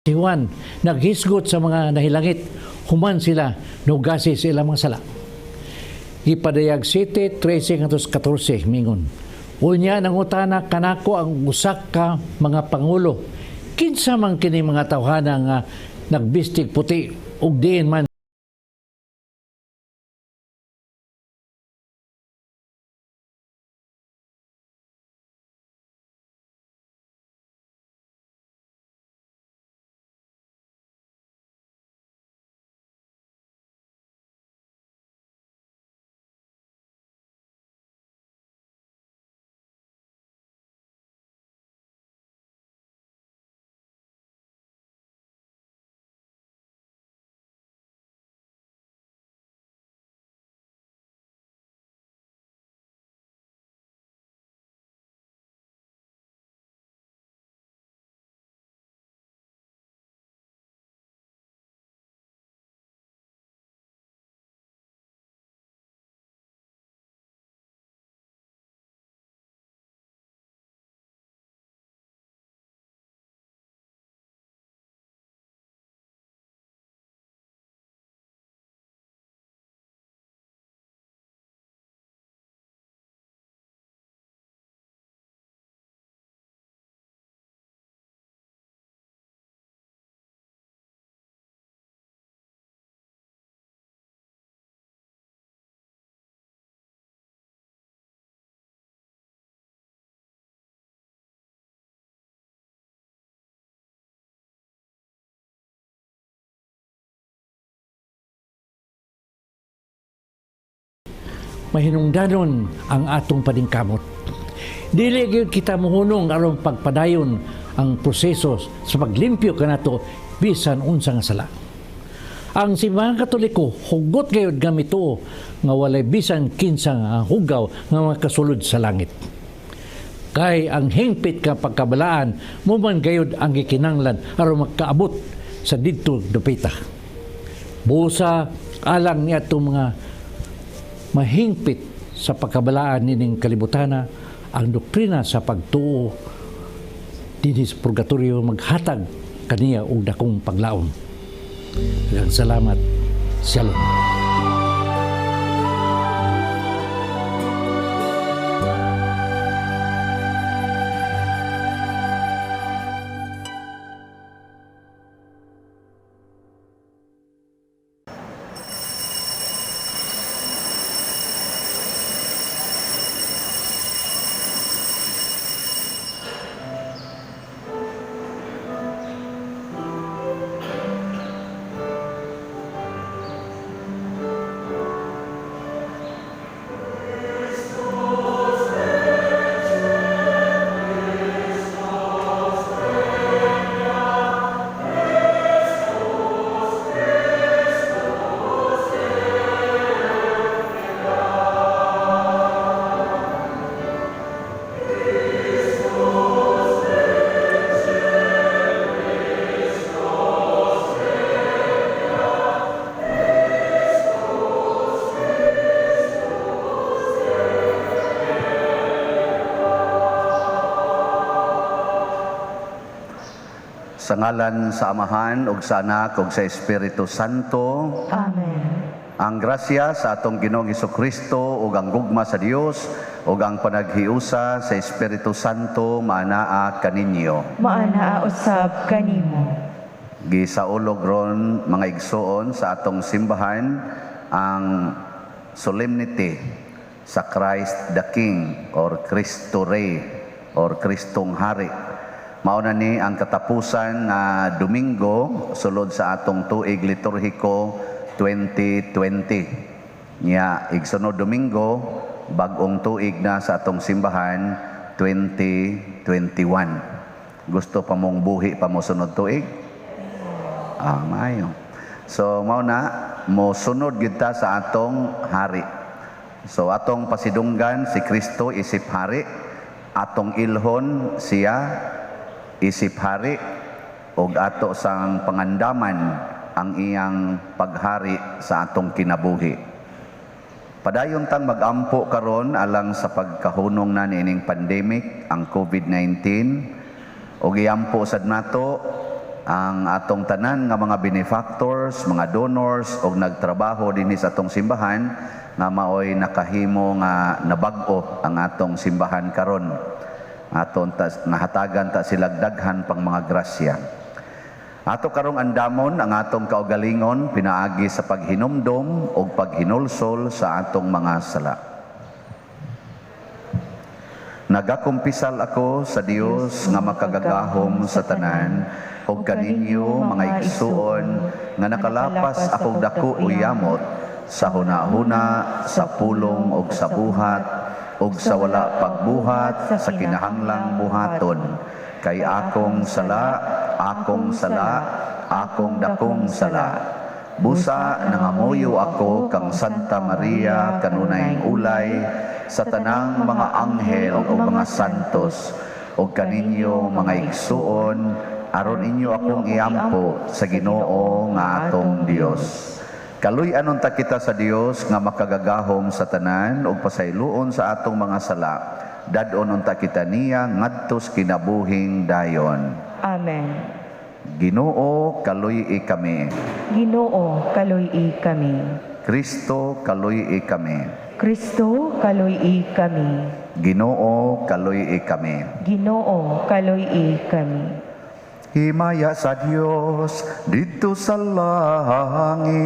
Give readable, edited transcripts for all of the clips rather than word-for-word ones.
Si Juan naghisgot sa mga nahilangit human sila nugasi sa ilang mga sala. Gipadayag 7:13-14 mingon. Unya nangutana kanako ang usa ka mga pangulo. Kinsa man kini mga tawhana nga nagbistig puti ug diin man mahinungdanon ang atong paningkamot. Dili gyud kita mohunong aron pagpadayon ang proseso sa paglimpyo kanato bisan unsa nga sala. Ang Simbahang Katoliko hugot gayud nga mituo nga walay bisan kinsa nga hugaw nga makasulod sa langit. Kay ang hingpit ka pagkabalaan mo man gayud ang gikinanglan aron makaabot sa didto dupita. Busa alang ni atong mga mahingpit sa pagkabalaan nining kalibutana, ang doktrina sa pagtuo dinhi sa purgatorio maghatag kaniya og dakong paglaom. Daghang salamat. Shalom. Sa ngalan sa Amahan ug sa Anak ug sa Espiritu Santo. Amen. Ang grasya sa atong Ginoong Hesukristo ug ang gugma sa Dios ug ang panaghiusa sa Espiritu Santo maanaa kaninyo. Maanaa usab kanimo. Gisaulog ron mga igsoon sa atong simbahan ang solemnity sa Christ the King or Cristo Rey or Kristong Hari. Mao na ni ang katapusan na Domingo sulod sa atong tuig liturhiko 2020. Nya igsunod Domingo bag-ong tuig na sa atong simbahan 2021. Gusto pa mong buhi pa mo sunod tuig? Ah, maayo. So mao na mo sunod gyud ta sa atong hari. So atong pasidunggan si Kristo isip hari, atong ilhon siya isip hari ug ato sang pangandaman ang iyang paghari sa atong kinabuhi. Padayon tang magampo karon alang sa pagkahunong na niining pandemic ang COVID-19 ug iampo sad nato Ang atong tanan nga mga benefactors, mga donors og nagtrabaho dinhi sa atong simbahan nga maoy nakahimo nga nabag-o ang atong simbahan karon. Aton ta nahatagan ta sila daghan pang mga grasya. Ato karong andamon ang atong kaugalingon pinaagi sa paghinumdom ug paghinulsol sa atong mga sala. Nagakumpisal ako sa Dios nga makagagahom sa tanan ug kaninyo, mga igsuon, nga nakalapas akong dako o yamot sa hunahuna, sa pulong ug sa buhat ug sa wala pagbuhat sa kinahanglang buhaton, kay akong sala, akong sala, akong dakong sala. Busa nangamuyo ako kang Santa Maria, kanunayng ulay, sa tanang mga anghel o mga santos, ug kaninyo, mga igsuon, aron inyo akong iampo sa Ginoo nga atong Dios. Kaluy-an unta kita sa Dios nga makagagahom sa tanan ug pasayloon sa atong mga sala. Dad-on unta kita niya ngadto sa kinabuhing dayon. Amen. Ginoo, kaluy-i kami. Ginoo, kaluy-i kami. Kristo, kaluy-i kami. Kristo, kaluy-i kami. Ginoo, kaluy-i kami. Ginoo, kaluy-i kami. Himaya sa Dios didto sa langit.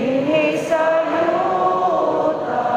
Dinhi sa yuta.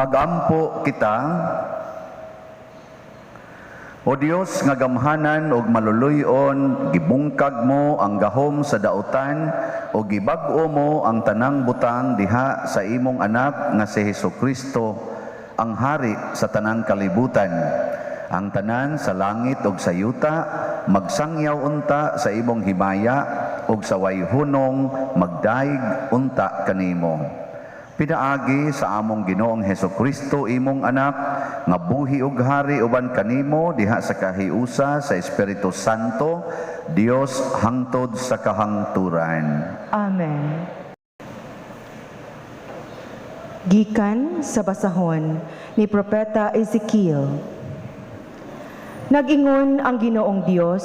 Magampo kita. O Dios nga gamhanan ug maluluy-on, gibungkag mo ang gahom sa dautan ug gibag-o mo ang tanang butang diha sa imong anak nga si Hesukristo, ang hari sa tanang kalibutan. Ang tanan sa langit ug sa yuta magsangyaw unta sa imong himaya ug sa way hunong magdayeg unta kanimo. Pinaagi sa among Ginoong Hesukristo, imong anak, nga buhi ug hari uban kanimo diha sa kahiusa sa Espiritu Santo, Dios hangtod sa kahangturan. Amen. Gikan sa basahon ni Propeta Ezekiel. Nag-ingon ang Ginoong Dios,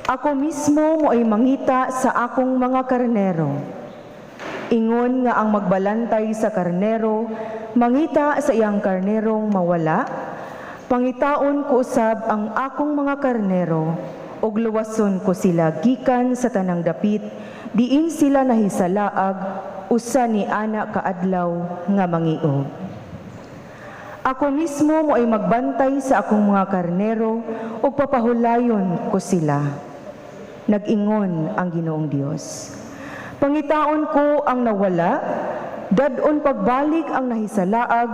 "Ako mismo mo'y mangita sa akong mga karnero. Ingon nga ang magbalantay sa karnero, mangita sa iyang karnerong mawala, pangitaon ko usab ang akong mga karnero, ug luwason ko sila gikan sa tanang dapit, diin sila nahisalaag, usa ni ana ka adlaw nga mangiog. Ako mismo mo'y magbantay sa akong mga karnero, ug papahulayon ko sila. Nag-ingon ang Ginoong Dios. Pangitaon ko ang nawala, dad-on pagbalik ang nahisalaag,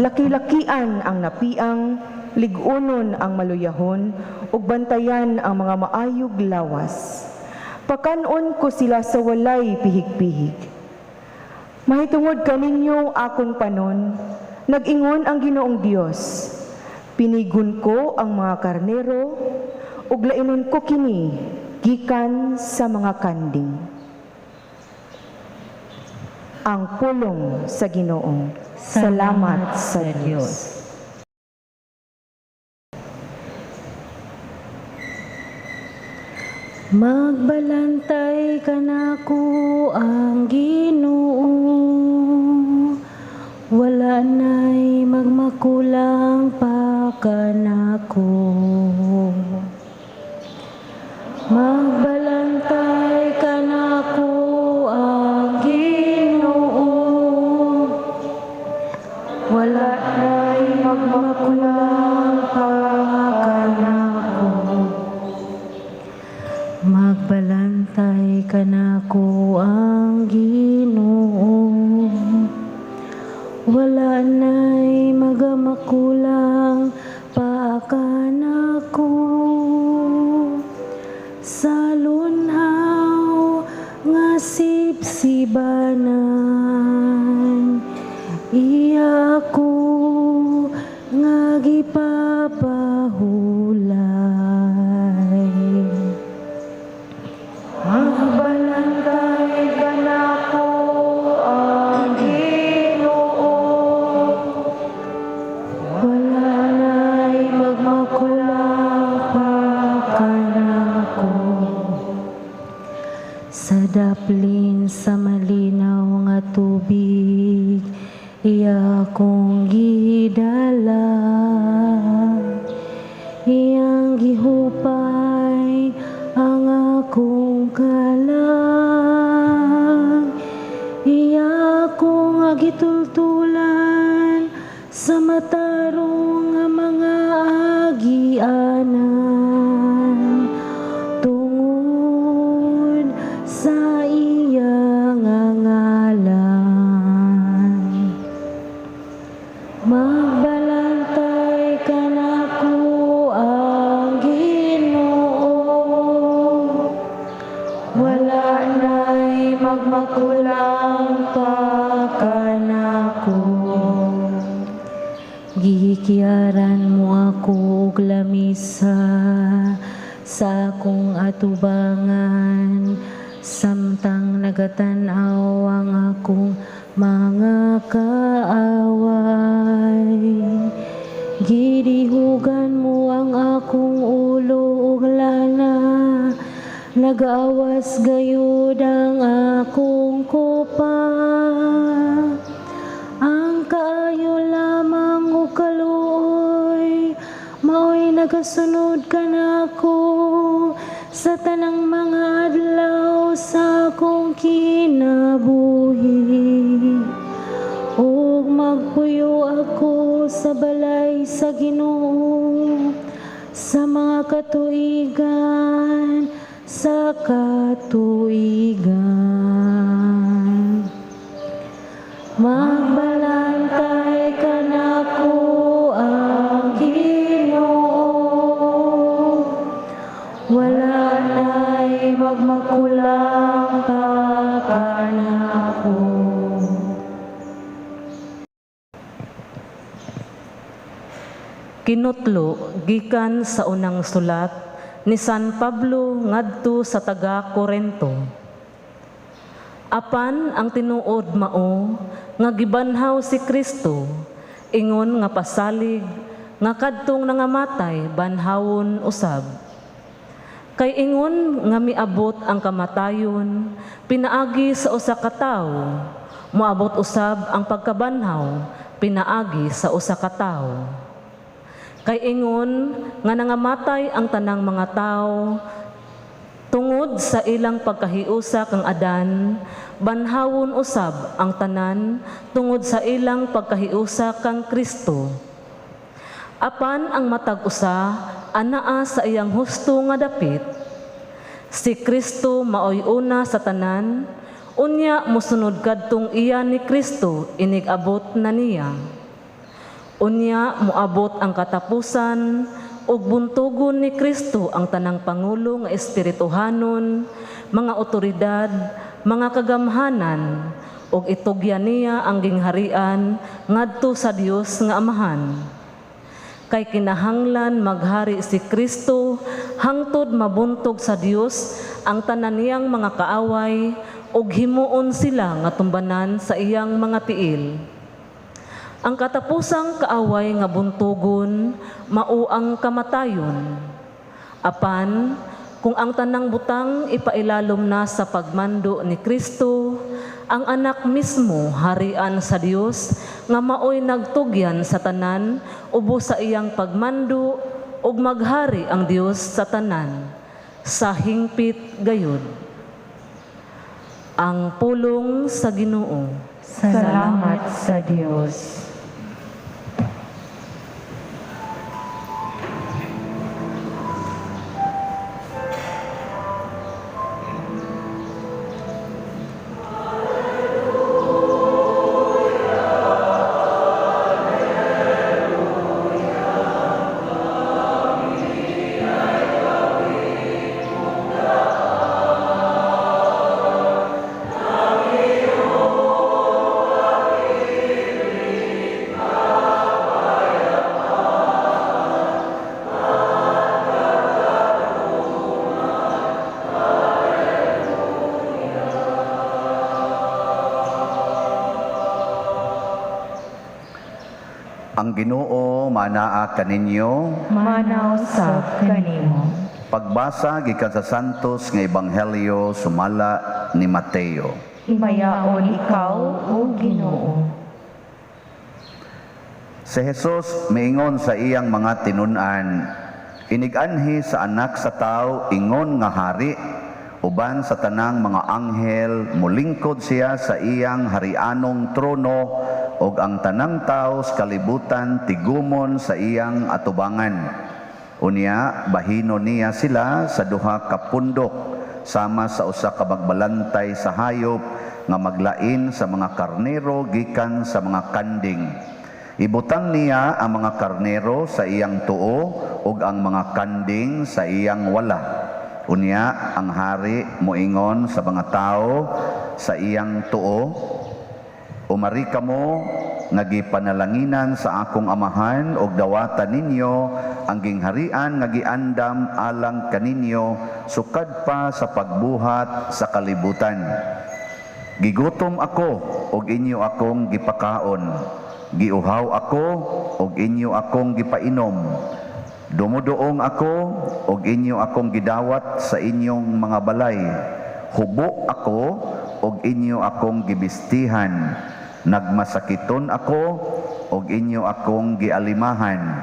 laki-lakian ang napiang, lig-unon ang maluyahon, ug bantayan ang mga maayog lawas. Pakan-on ko sila sa walay pihig-pihig. Mahitungod kaninyo akong panon, nag-ingon ang Ginoong Dios. Pinigon ko ang mga karnero, ug lainon ko kini gikan sa mga kanding." Ang pulong sa Ginoo. Salamat sa Dios. Magbalantay kanako ang Ginoo, wala na'y magmakulang pa kanako. Magbalantay kanako ang Ginoo, wala na'y magmakulang pa kanako. Magbalantay kanako ang Ginoo, wala na'y magamakulang pa kanako. Sa lunhaw nga sibsibanan, iya ko nga gipapahulay. Magbalantay kanako ang Ginoo, wala na'y magmakulang pa kanako. Sa daplin sa malinaw nga tubig, iya kong gidala. Iyang gihupay ang akong kalag. Iya akong gitultulan sa matarong nga mga agianan, tungod sa iya nga ngalan. Magbalantay kanako ang Ginoo, wala na'y magmakulang pa kanako. Gikiyaran mo ako og lamisa sa akong atubangan, samtang nagatan-aw ang akong mga kaaway. Gidihugan mo ang akong ulo og lana, nagawas gayud ang akong kopa. Ang kaayo lamang ug kaluoy mao'y nagasunod kanako sa tanang mga adlaw sa akong kinabuhi. Ug magpuyo sa Ginoo sa mga katuigan, sa katuigan. Magbalantay kanako ang Ginoo, wala na'y magmakulang pa kanako. Kinutlo gikan sa unang sulat ni San Pablo ngadto sa taga Korento. Apan ang tinuod mao nga gibanhaw si Kristo, ingon nga pasalig nga kadtong nangamatay banhawon usab. Kay ingon nga miabot ang kamatayon pinaagi sa usa ka tawo, moabot usab ang pagkabanhaw pinaagi sa usa ka tawo. Kay ingon nga nangamatay ang tanang mga tawo tungod sa ilang pagkahiusa kang Adan, banhawon usab ang tanan tungod sa ilang pagkahiusa kang Kristo. Apan ang matag usa anaa sa iyang husto nga dapit. Si Kristo maoy una sa tanan, unya mosunod kadtong iya ni Kristo inig abot na niya. Unya moabot ang katapusan ug buntugon ni Kristo ang tanang pangulo nga espirituhanon, mga otoridad, mga kagamhanan, ug itugyan niya ang gingharian ngadto sa Dios nga Amahan. Kay kinahanglan maghari si Kristo hangtod mabuntog sa Dios ang tanan niyang mga kaaway ug himuon sila nga tumbanan sa iyang mga tiil. Ang katapusang kaaway nga buntugon mao ang kamatayon. Apan kung ang tanang butang ipailalom na sa pagmando ni Kristo, ang anak mismo harian sa Dios nga maoy nagtugyan sa tanan ubos sa iyang pagmando ug maghari ang Dios sa tanan sa hingpit gayud. Ang pulong sa Ginoo. Salamat sa Dios. Ang Ginoo manaa kaninyo. Manaw sa kanimo. Pagbasa gikan sa Santos nga Ebanghelyo sumala ni Mateo. Himayaon ikaw, o Ginoo. Si Jesus miingon sa iyang mga tinun-an, inig-anhi sa anak sa tao ingon nga hari, uban sa tanang mga anghel molingkod siya sa iyang harianong trono, ug ang tanang tao sa kalibutan tigumon sa iyang atubangan. Unya bahino niya sila sa duha ka pundok, sama sa usa ka magbalantay sa hayop nga maglain sa mga karnero gikan sa mga kanding. Ibutang niya ang mga karnero sa iyang tuo ug ang mga kanding sa iyang wala. Unya ang hari moingon sa mga tao sa iyang tuo, umari kamo nga gipanalanginan sa akong amahan og dawatan ninyo ang gingharian nga giandam alang kaninyo sukad pa sa pagbuhat sa kalibutan. Gigutom ako og inyo akong gipakaon. Giuhaw ako og inyo akong gipainom. Dumuduong ako og inyo akong gidawat sa inyong mga balay. Hubo ako og inyo akong gibistihan. Nagmasakiton ako og inyo akong gialimahan.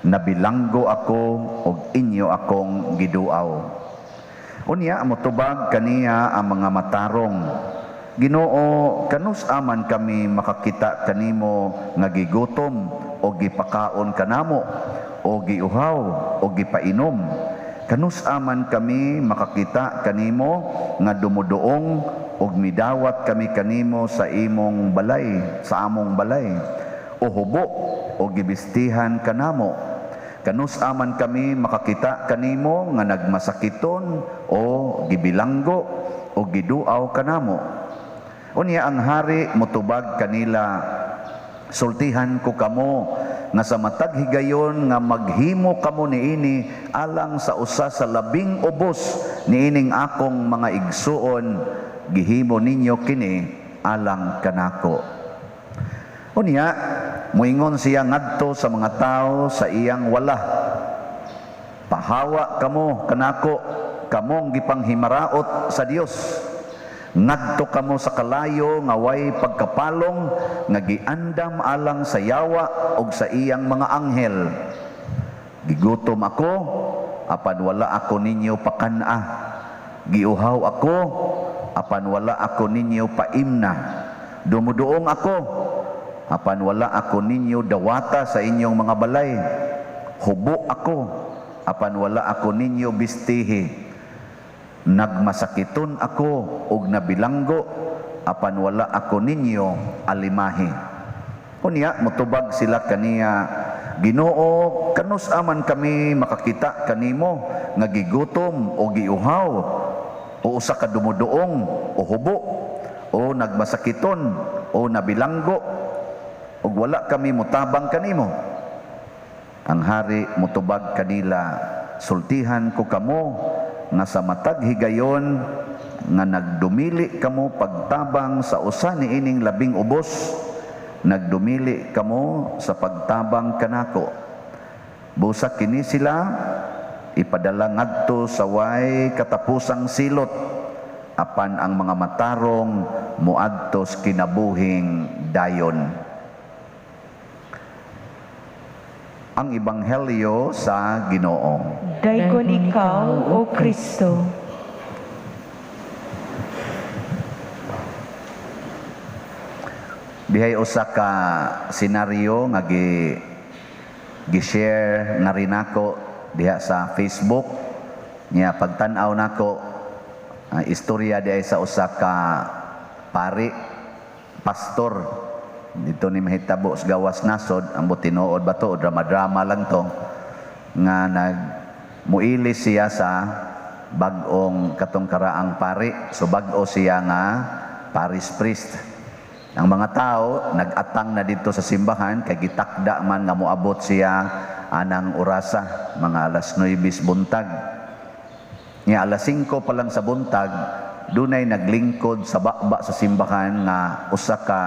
Nabilanggo ako og inyo akong giduaw. Unya motubag kaniya ang mga matarong. Ginoo, kanus aman kami makakita kanimo nga gigutom o o gipakaon kanamo o giuhaw o gipainom? Kanus-a man kami makakita kanimo nga dumuduong ug midawat kami kanimo sa imong balay, sa among balay, o hubo o gibistihan kanamo? Kanus-a man kami makakita kanimo nga nagmasakiton o gibilanggo o giduaw kanamo? Unya ang hari motubag kanila, "Sultihan ko kamo nga sa matag higayon nga maghimo kamo niini alang sa usa sa labing ubos niining akong mga igsuon, gihimo ninyo kini alang kanako." Unya moingon siya ngadto sa mga tawo sa iyang wala, "Pahawa kamo kanako, kamong gipanghimaraot sa Dios. Ngadto kamo sa kalayo nga way pagkapalong nga giandam alang sa yawa ug sa iyang mga anghel. Gigutom ako, apan wala ako ninyo pakan-a. Giuhaw ako, apan wala ako ninyo paimna. Dumuduong ako, apan wala ako ninyo dawata sa inyong mga balay. Hubo ako, apan wala ako ninyo bistihi. Nagmasakiton ako ug nabilanggo, apan wala ako ninyo alimahi." Unya motubag sila kaniya, "Ginoo, kanus-a man kami makakita kanimo nga gigutom o giuhaw o usa ka dumuduong o hubo o nagmasakiton o nabilanggo ug wala kami mutabang kanimo?" Ang hari motubag kanila, "Sultihan ko kamo nga sa matag higayon nga nagdumili kamo pagtabang sa usa niining labing ubos, nagdumili kamo sa pagtabang kanako. Busa kini sila ipadala ngadto sa way katapusang silot, apan ang mga matarong moadto sa kinabuhing dayon." Ang Ebanghelyo sa Ginoo. Daykon ikaw, O Kristo. Dihay usa ka senaryo nga gi-share na rin nako diha sa Facebook. Nya pagtan-aw nako, istorya dihay sa usa ka pari, pastor. Dito ni mahitabo sa gawas nasod, ambot tinuod ba to o drama-drama lang to, nga nag muili siya sa bag-ong katong karaang pari. So bag-o siya nga parish priest. Ang mga tao nag-atang na dito sa simbahan kay gitakda man nga moabot siya anang orasa, mga alas 9 buntag. Nya alas 5 pa lang sa buntag, dunay naglingkod sa baba sa simbahan nga usa ka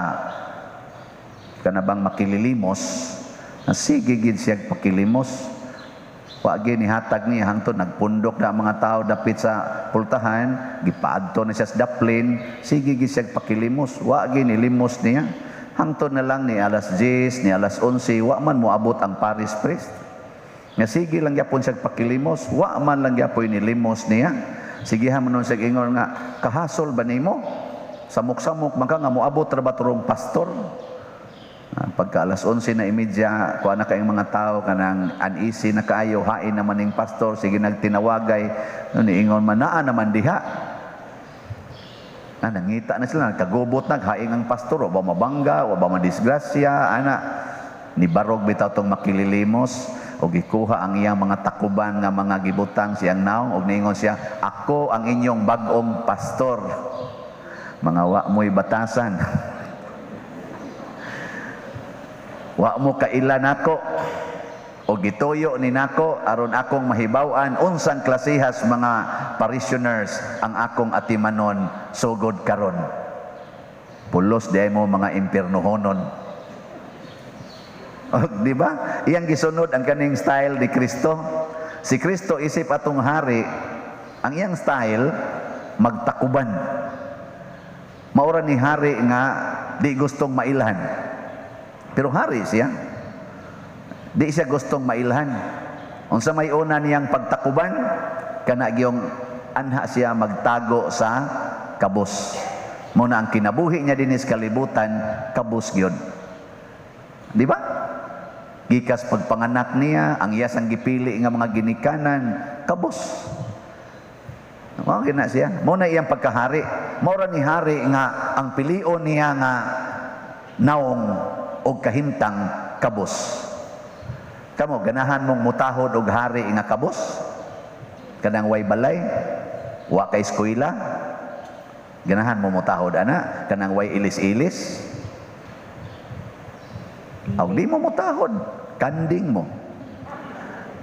kanabang makililimos. Sige gid siya pakilimos. Wa gyud nihatag niya hangtod nagpundok na ang mga tao dapit sa pultahan, gipaadto na siya sa daplin, sige gid siya pakilimos. Wa gyud nilimos niya. Hangtod na lang ni alas 10, ni alas 11, wa man moabot ang parish priest. Nga sige lang gyapon siya pakilimos, wa man lang gyapoy nilimos niya. Sige ha man nun siya ingon nga kahasol ba nimo? Samok-samok man ka nga moabot ra ba turong pastor? Pagka alas 11:30, kuha na kayong mga tao kanang uneasy na kaayo, hain naman ning pastor, sige nagtinawagay, no, niingon man, naa naman diha. Nangita na sila, nagkagubot na, hain ang pastor, wa ba mabangga, wa ba madisgrasya, ana. Nibarog bitaw tong makililimos, o gikuha ang iyang mga takuban nga mga gibutang siyang naong, og niingon siya, "Ako ang inyong bag-ong pastor. Mga wa mo'y batasan. Wa mo kaila nako o gituyo ni nako aron akong mahibaw-an unsang klasehas mga parishioners ang akong atimanon sugod karon. Pulos di mo mga impiernohonon." O, di ba? Iyang gisunod ang kaning style ni Kristo. Si Kristo isip atong hari, ang iyang style magtakuban. Maura ni hari nga di gustong mailhan. Pero hari siya. Di siya gustong mailhan. Unsa may una niyang pagtakuban, kana gyung anha siya magtago sa kabus. Muna ang kinabuhi niya dinhi sa kalibutan, kabus gyud. Di ba? Gikas pagpanganak niya, ang iya sang gipili nga mga ginikanan, kabos. Mao gina siya. Mao na iyang pagkahari. Mao ra ni hari nga ang pilion niya nga naong og kahimtang kabos. Kamo ganahan mong mutahod og hari nga kabos? Kanang way balay, wa kay eskwela. Ganahan mo mutahod ana kanang way ilis-ilis. Aw di mo mutahod, kanding mo.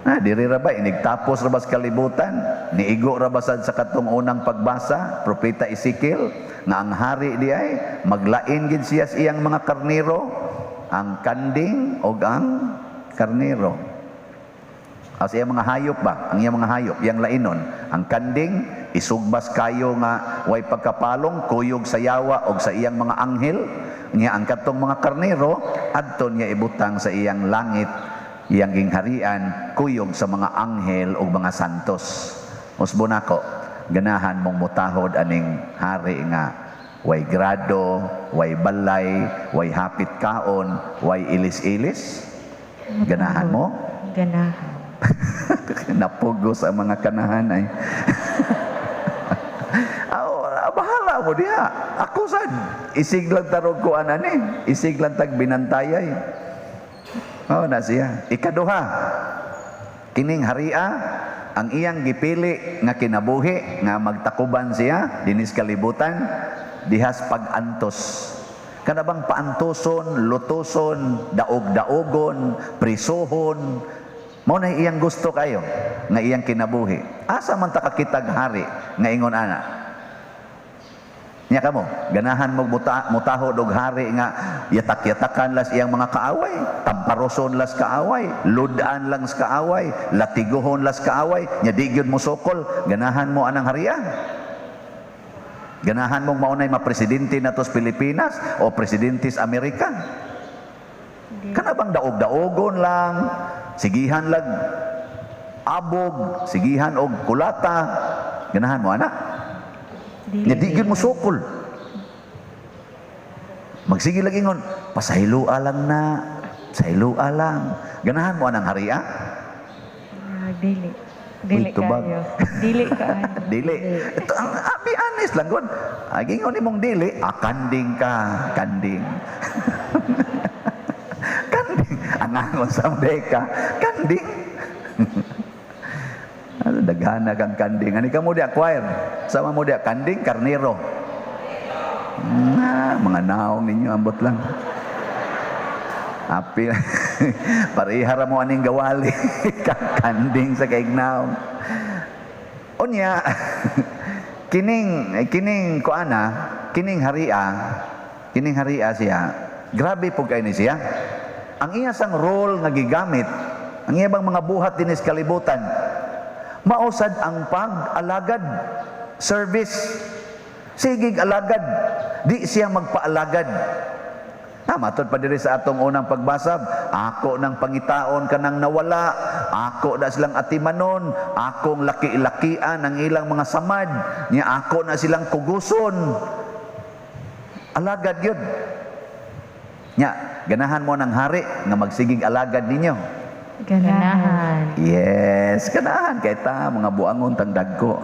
Ah, diri ra ba inigtapos ra ba sa kalibutan? Niigo ra ba sad sa katong unang pagbasa, Propeta Ezekiel, nga ang hari di ay maglain gid siya sa iyang mga karnero, ang kanding og ang karnero. Sa iyang mga hayop ba? Ang iyang mga hayop, iyang lainon. Ang kanding, isugbas kayo nga way pagkapalong, kuyog sa yawa og sa iyang mga anghel. Nya ang katong mga karnero, adto niya ibutang sa iyang langit, iyang gingharian, kuyog sa mga anghel og mga santos. Usbo nako, ganahan mong mutahod aning hari nga way grado, way balay, way hapit kaon, way ilis-ilis. Ganahan mo? Ganahan. Napugos ang mga kanahan ay. Aw, bahala mo diha. Ako sad, isig lang tarog ko anani, isig lang tag binantayay. Oh, na siya. Ikaduha, kining haria ang iyang gipili nga kinabuhi nga magtakuban siya dinis kalibutan dihas pag-antos. Kana bang paantoson, lutoson, daog-daogon, prisuhon, mao na iyang gusto kayo nga iyang kinabuhi. Asa man ta kakitag hari nga ingon ana? Nya kamo, ganahan mo mutahod og hari nga yatak-yatakan las iyang mga kaaway, tamparoson las kaaway, ludan lang sa kaaway, latiguhon las kaaway, nya di gyud mo sokol, ganahan mo anang haria. Ganahan mong maunay mapresidente nato sa Pilipinas o presidente sa Amerika. Kana bang daog-daogon lang, sigihan lag abog, sigihan og kulata, ganahan mo ana? Nya di gyud mo sukol. Magsige lang ingon, pasayloa lang na, pasayloa lang. Ganahan mo anang haria? Ah, dili. Dili Uy, tubag. kayo. Dili kaayo. Dili. Ito, ang be honest lang gud. Ay ingon imong dili, ah, kanding ka, kanding. Kanding. Ang angon sa deka, kanding. Ano, daghana kang kanding. Ani ka mo di acquire. Sama mo di kanding, karnero. Na, mga naong ninyo ambot lang. Api. Parehara mo aning gawali. Kanding sa kaignaw. Unya, kining kining kuana, kining haria siya. Grabe po kay ni siya. Ang iya sang role nga gigamit, ang iya bang mga buhat dinis kalibutan, mausad ang pag-alagad, service. Sigig alagad, di siya magpaalagad. Na, matod pa diri sa atong unang pagbasab, ako nang pangitaon kanang nawala, ako na silang atimanon, akong laki-lakian ang ilang mga samad, niya ako na silang kuguson. Alagad yun. Nya, ganahan mo ng hari nga magsigig alagad ninyo. Ganahan. Yes, ganahan kay ta mga buangon tang dagko.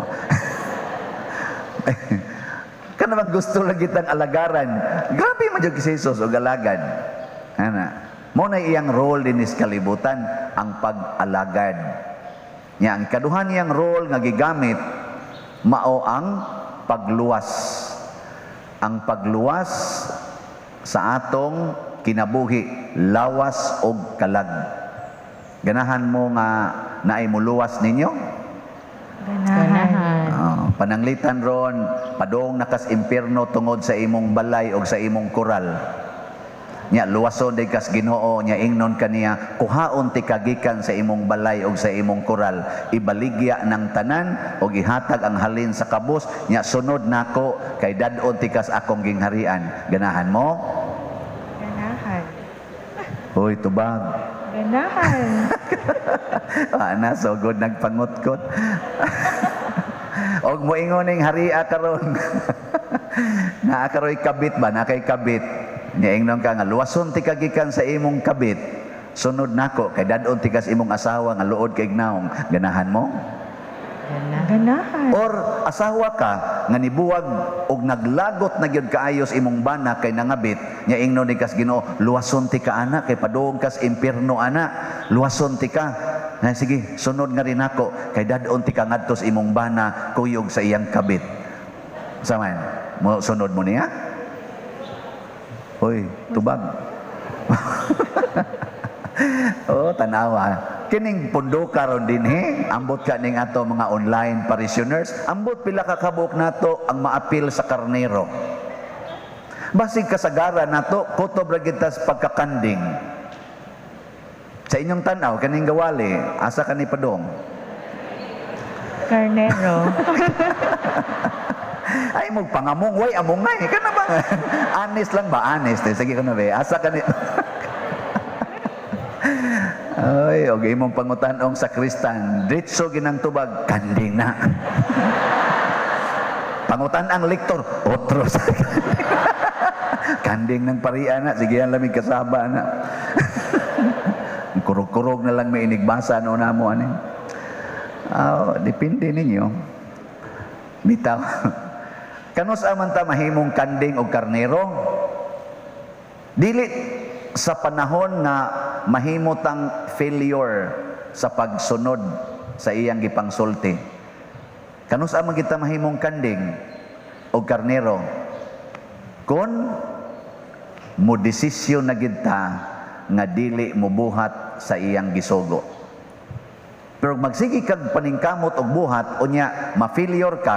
Kana bang gusto lang kitang alagaran. Grabe man jud si Jesus og alagad. Ana. Mo na iyang role dinis kalibutan ang pag-alagad. Nya ang ikaduha niyang role nga gigamit mao ang pagluwas. Ang pagluwas sa atong kinabuhi, lawas og kalag. Ganahan mo nga naay muluwas ninyo? Ganahan. Oh, pananglitan ron, padong nakas impierno tungod sa imong balay og sa imong koral. Nya luwason day kas Ginoo, nya ingnon kaniya, kuhaon ti kagikan sa imong balay og sa imong koral, ibaligya ng tanan og ihatag ang halin sa kabus, nya sunod nako kay dad-on ti kas akong gingharian. Ganahan mo? Ganahan. Hoy, tubag. Ganahan. Ana, so good nagpangutkot. Og moingon ning haria karon. Naa karoy kabit ba? Naa kay kabit. Nya ingnon ka nga luwason ti kagikan sa imong kabit. Sunod nako kay dad-on tikas imong asawa nga luod kay naong, ganahan mo? Ganahan. Or asawa ka nga nibuwag og naglagot na gyud kaayos imong bana kay nangabit nya, ingnon ni kas Ginoo, "Luwason ti ka ana kay padung kas impierno ana, luwason ti ka." Na sige, sunod nga rin ako kay dad-on ti ka ngadto sa imong bana kuyog sa iyang kabit. Sa man mo, sunod mo niya? Hoy, tubag. Oh, tanawa. Kining pundo karon dinhi, ambot ka ning ato mga online parishioners, ambot pila ka kabuk nato ang maapil sa karnero. Basig kasagaran nato kutob ra gid tas pagkakanding. Sa inyong tanaw kaning gawali, asa kani padong? Karnero. Ay mo pangamong way amongay kana ba? Honest lang ba? Honest eh. Sige kana be. Asa kani? Ay, og imong pangutan-ong sakristan, diretso ginang tubag, kanding na. Pangutan ang lektor, otro sa kanding ng parian na, sige yan lamig kasaba na. Kurog-kurog na lang may inigbasa no na mo ani. Ah, depende ninyo. Bitaw. Kanus aman ta mahimong kanding og karnero? Dili sa panahon nga mahimo tang failure sa pagsunod sa iyang gipangsulti. Kanus aman kita mahimong kanding og karnero? Kon mo desisyon na gid ta nga dili mobuhat sa iyang gisugo. Pero magsige kag paningkamot og buhat, unya ma-failure ka,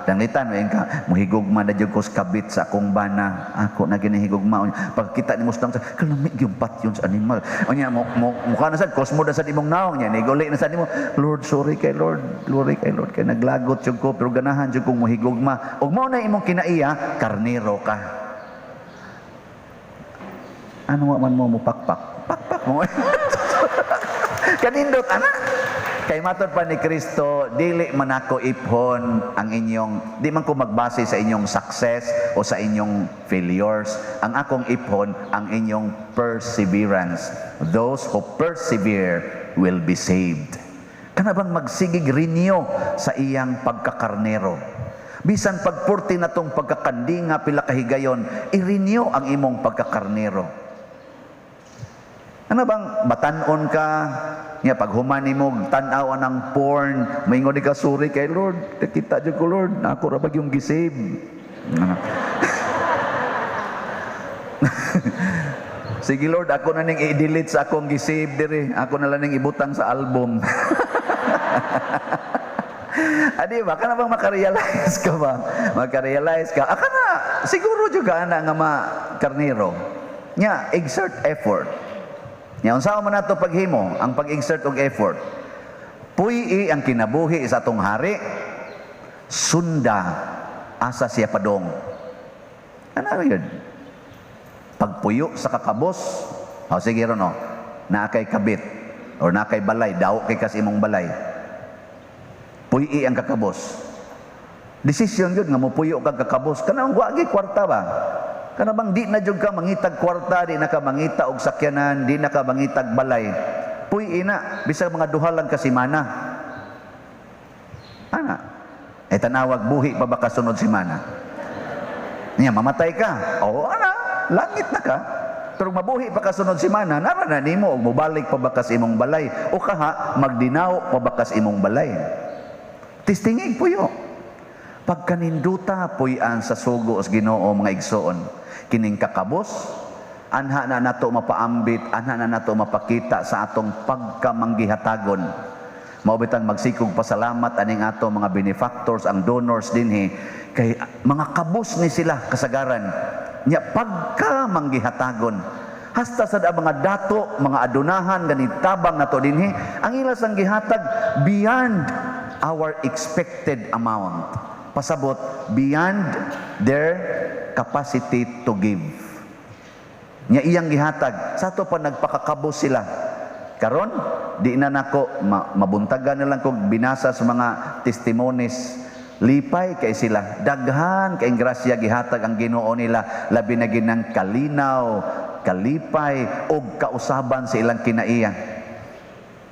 danglitan mo ka, muhigugma na jud ko sa kabit sa akong bana. Ako na ginahigugma. Unya, pagkita nimo sa kalami yung patyon sa animal. Unya mo, mo mukha na sad kosmo na sad imong naong nya, niguli na sad nimo, "Lord, sorry kay Lord, sorry kay Lord kay naglagot jud ko pero ganahan jud kong muhigugma." Ug mao na imong kinaiya, karnero ka. Ano wa man mo mupakpak? Pakpak mo. Kanindot ana. Kay matod pa ni Kristo, dili man ako iphon ang inyong, di man ko magbase sa inyong success o sa inyong failures. Ang akong iphon, ang inyong perseverance. Those who persevere will be saved. Kana bang magsigig renew sa iyang pagkakarnero? Bisan pagpurti na tong pagkakandinga pila kahigayon, i-renew ang imong pagkakarnero. Ano bang batanon ka nya pag human nimo tan-aw ang porn, maingon di ka, "Sorry kay Lord, nakita jud ko Lord, ako ra bag yung gisave." Ano? "Sige Lord, ako na ning i-delete sa akong gisave diri. Ako na lang ning ibutang sa album." Adi ba kana bang makarealize ka ba? Makarealize ka. Aka na siguro jud ka ana nga ma karnero. Nya exert effort. Nya unsa man nato paghimo ang pag-exert og effort? Puy-i ang kinabuhi sa atong hari, sunda asa siya padong. Ano yun? Pagpuyo sa kakabos, o sige ron no, naa kay kabit or naa kay balay, daw kay kas imong balay. Puy-i ang kakabos. Desisyon yun nga mopuyo kag kakabos. Kanang wa gyud kwarta ba? Kana bang di na jud ka mangitag kwarta, di na ka mangita og sakyanan, di na ka mangitag balay. Puy-i na, bisag mga duha lang ka semana. Ana. Eh tanawag buhi pa ba kasunod semana? Niya mamatay ka. Oo, ana, langit na ka. Pero mabuhi pa kasunod semana, nara na nimo og mobalik pa ba kas imong balay o kaha magdinaw pa ba kas imong balay. Tistingig puyo. Pagkaninduta puy-an sa sugo sa Ginoo, mga igsoon. Kining kakabos, anha na nato mapaambit, anha na nato mapakita sa atong pagkamanggihatagon. Mao bitang magsikog pasalamat aning ato mga benefactors, ang donors dinhi kay mga kabos ni sila kasagaran. Nya pagkamanggihatagon. Hasta sad ang mga dato, mga adunahan gani tabang nato dinhi, ang ila sang gihatag beyond our expected amount. Pasabot beyond their capacity to give. Nya iyang gihatag, sa ato pa nagpakakabos sila. Karon, di na nako mabuntagan na lang kog binasa sa mga testimonies. Lipay kay sila. Daghan kay grasya gihatag ang Ginoo nila, labi na ginang kalinaw Kalipay og kausaban sa ilang kinaiya.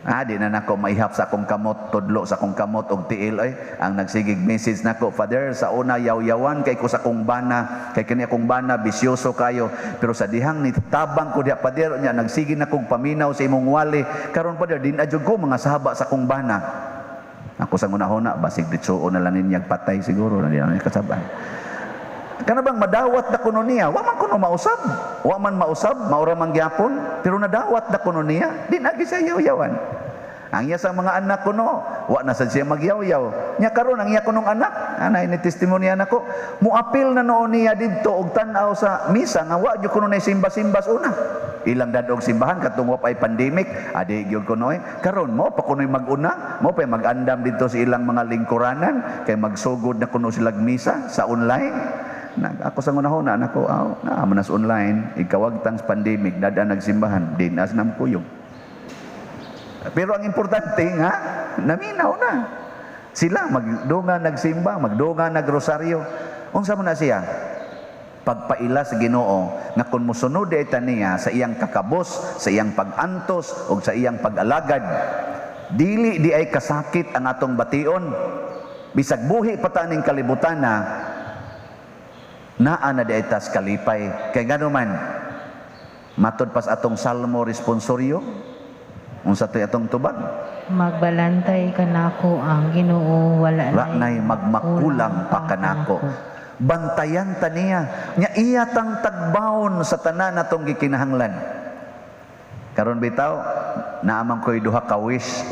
Ah, di na nako maihap sa akong kamot, tudlo sa akong kamot og tiil ay. Ang nagsigig message nako, "Father, sa una yaw-yawan kay ko sa akong bana, kay kani akong bana bisyoso kayo. Pero sa dihang nitabang ko diha, Father, nya nagsige na kog paminaw sa imong wali. Karon, Father, di na jud ko mga saba sa akong bana." Ako sa hunahuna, basig ditsuo na lang ninyag patay siguro, na di na niya kasaban. Kana bang madawat na kuno niya, wa man kuno mausab. Wa man mausab, maura man gyapon, pero nadawat na kuno niya, di na siya yaw-yawan. Ang iya sa mga anak kuno, wa na sad siya magyaw-yaw. Nya karon ang iya kunong anak, anay ni testimonya nako, muapil na noon niya didto og tan-aw sa misa nga wa gyud kuno nay simba-simba sa una. Ilang dadog simbahan katong wa pay pandemic, adi gyud kuno eh. Karon mo pa kuno'y mag-una, mo pa mag-andam didto sa ilang mga lingkuranan kay magsugod na kuno sila misa sa online. Nag, ako sa hunahuna nako, aw, naa man sa online, ikawagtang sa pandemic, dada nagsimbahan, di na sa kuyog. Pero ang importante nga, naminaw na. Sila magdunga nagsimba, magdunga nagrosaryo. Unsa man na siya? Pagpaila sa Ginoo nga kung mosunod ay niya sa iyang kakabos, sa iyang pag-antos ug sa iyang pag-alagad, dili di ay kasakit ang atong bation. Bisag buhi pa ta ning kalibutan na naa na di ay tas kalipay. Kay ngano man, matod pas atong Salmo responsoryo, unsa to'y atong tubag? Magbalantay kanako ang Ginoo, wala Wa nay magmakulang pa kanako. Bantayan ta niya. Nya iya tang tagbawon sa tanan natong gikinahanglan. Karon bitaw, naaman ko'y duha ka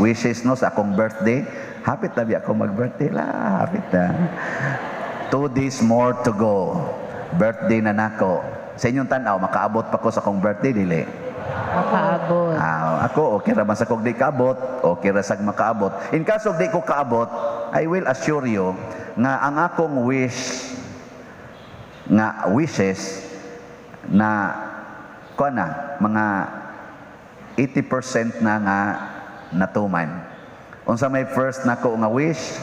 wishes no sa akong birthday. Hapit na biya ako mag-birthday la, hapit na. 2 days more to go. Birthday na nako. Sa inyong tanaw, makaabot pa ko sa akong birthday, dili? Makaabot. Ah, ako, okay ra man sa kog di kaabot, okay ra sag makaabot. In kaso di ko kaabot, I will assure you nga ang akong wish nga wishes na kuan na mga 80% na nga natuman. Unsa may first nako nga wish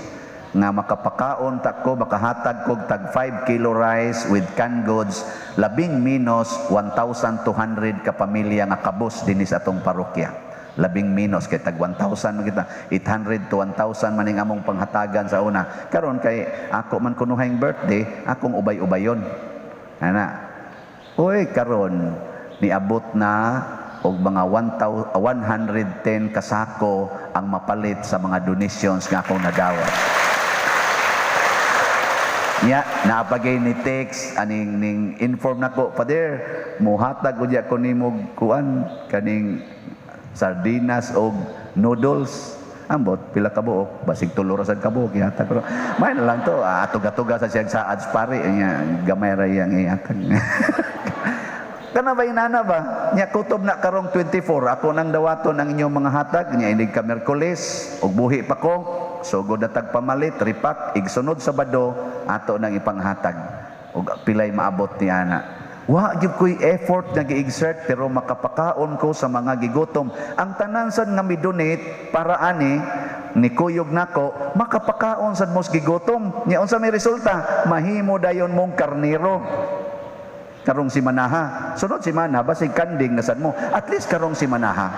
nga makapakaon ta ko, makahatag kog tag 5 kilo rice with canned goods, labing minus 1,200 ka pamilya nga kabos dinhi sa atong parokya. Labing minus kay tag 1,000 man kita, 800 to 1,000 man ning among panghatagan sa una. Karon kay ako man kunuhang birthday, akong ubay-ubayon ana. Uy, karon niabot na og mga 1,000 110 kasako ang mapalit sa mga donations nga akong nadawat. Nya, naapagay ni text aning ning inform nako, "Father, muhatag udya ko nimo kuan kaning sardinas og noodles." Ambot pila ka buok, basig tulo ra sad ka buok ihatag ko. May na lang to, ah, tuga-tuga sa siyang saad pare nya, gamay ra iyang ihatag. Kana ba inana ba? Nya kutob na karong 24, ako nang dawaton ang inyong mga hatag nya inig ka Miyerkules ug buhi pa ko. Sugod na tag pamalit, ripak, igsunod Sabado ato nang ipanghatag. Ug pilay maabot ni ana. Wa gyud ko'y effort nga gi-exert pero makapakaon ko sa mga gigutom. Ang tanan sad nga mi-donate para ani ni kuyog nako, makapakaon sad mos gigutom. Nya unsa may resulta? Mahimo dayon mong karnero. Karong si Manaha. Sunod si Mana, basig kanding na sad mo. At least karong si Manaha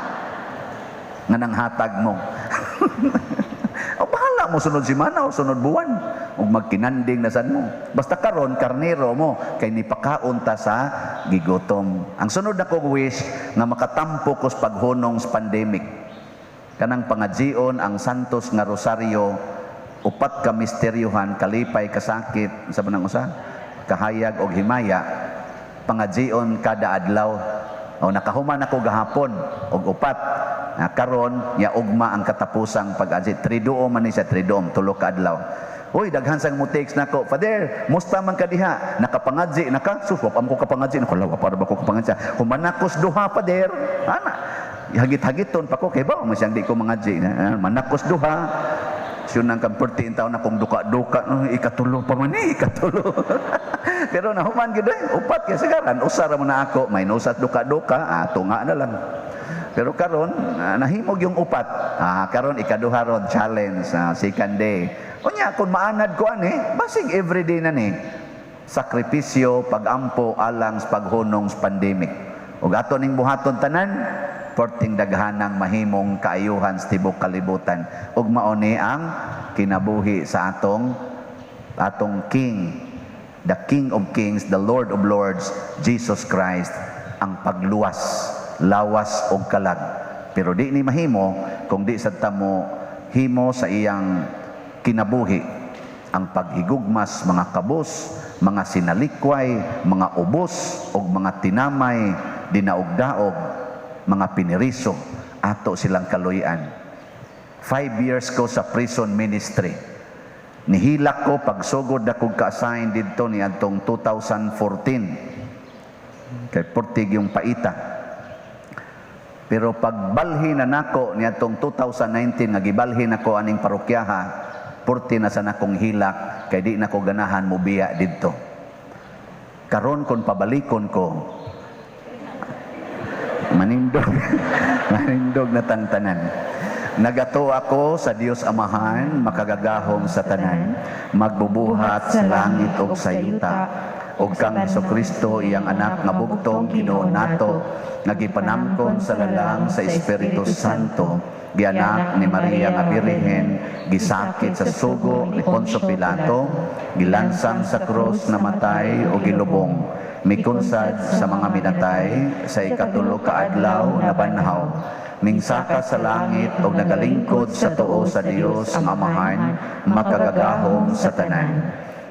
nga nanghatag mo. O bahala mo sunod si Mana o sunod buwan. Ug magkinanding na sad mo. Basta karon karnero mo kay nipakaon ta sa gigutom. Ang sunod na kong wish nga makatampo ko sa paghunong sa pandemic. Kanang pangadzion ang Santos nga Rosario, upat ka misteryohan, kalipay, kasakit, sa manang usa, kahayag og himaya, pangadzion kada adlaw. O nakahuman ako gahapon og upat. Na karon nya ugma ang katapusang pag-adzi. Triduom man ni siya, triduom, tulo ka adlaw. Uy, daghan sang mo text nako, "Father, musta man ka diha? Nakapangadzi naka?" Sus, wa pa ko kapangadzi. Nako, lawa para ba ko kapangadzi? "Human akos duha, Father." Ana. Hagit-hagiton pa ko kay ba mo siyang di ko mangadzi. Manakos duha. Siyon ang kam 14 taon akong duka-duka, no, ikatulo pa man eh, ikatulo. Pero nahuman gyud eh, upat kay sagaran, usa ra mo na ako, may nusat duka-duka, ah, tunga na lang. Pero karon nahimog yung upat. Ah, karon ikaduha ron challenge, second day. Unya kung maanad ko ani, basig everyday na ni. Sakripisyo, pagampo alang sa paghunong sa pandemic. Ug ato ning buhaton tanan, perting daghanang mahimong kaayuhan sa tibok kalibutan. Ug mao ni ang kinabuhi sa atong King, the King of Kings, the Lord of Lords, Jesus Christ, ang pagluwas, lawas og kalag. Pero di ni mahimo kung di sad ta mo himo sa iyang kinabuhi ang paghigugmas mga kabos, mga sinalikway, mga ubos ug mga tinamay, dinaog-daog, mga piniriso, ato silang kaluyan. 5 years ko sa prison ministry. Nihilak ko pagsugod ako ka-assign didto ni adtong 2014. Kay perting yung paita. Pero pagbalhin na nako ni adtong 2019 nga gibalhin nako aning parokyaha, purti na sa nakong hilak kay di nako ganahan mobiya didto. Karon kon pabalikon ko, manindog, manindog na tangtanan. Nagato ako sa Dios Amahan, makagagahom sa tanan, magbubuhat sa langit ug sa yuta, ug kang Kristo iyang anak nga bugtong Ginoo nato, nga gipanamkon sa lalang sa Espiritu Santo, gianak ni Maria nga Birhen, gisakit sa sugo ni Poncio Pilato, gilansang sa krus, namatay o gilubong, mikunsad sa mga minatay, sa ikatulo ka adlaw nabanhaw, mingsaka sa langit ug nagalingkod sa tuo sa Dios ang Amahan, makagagahom sa tanan.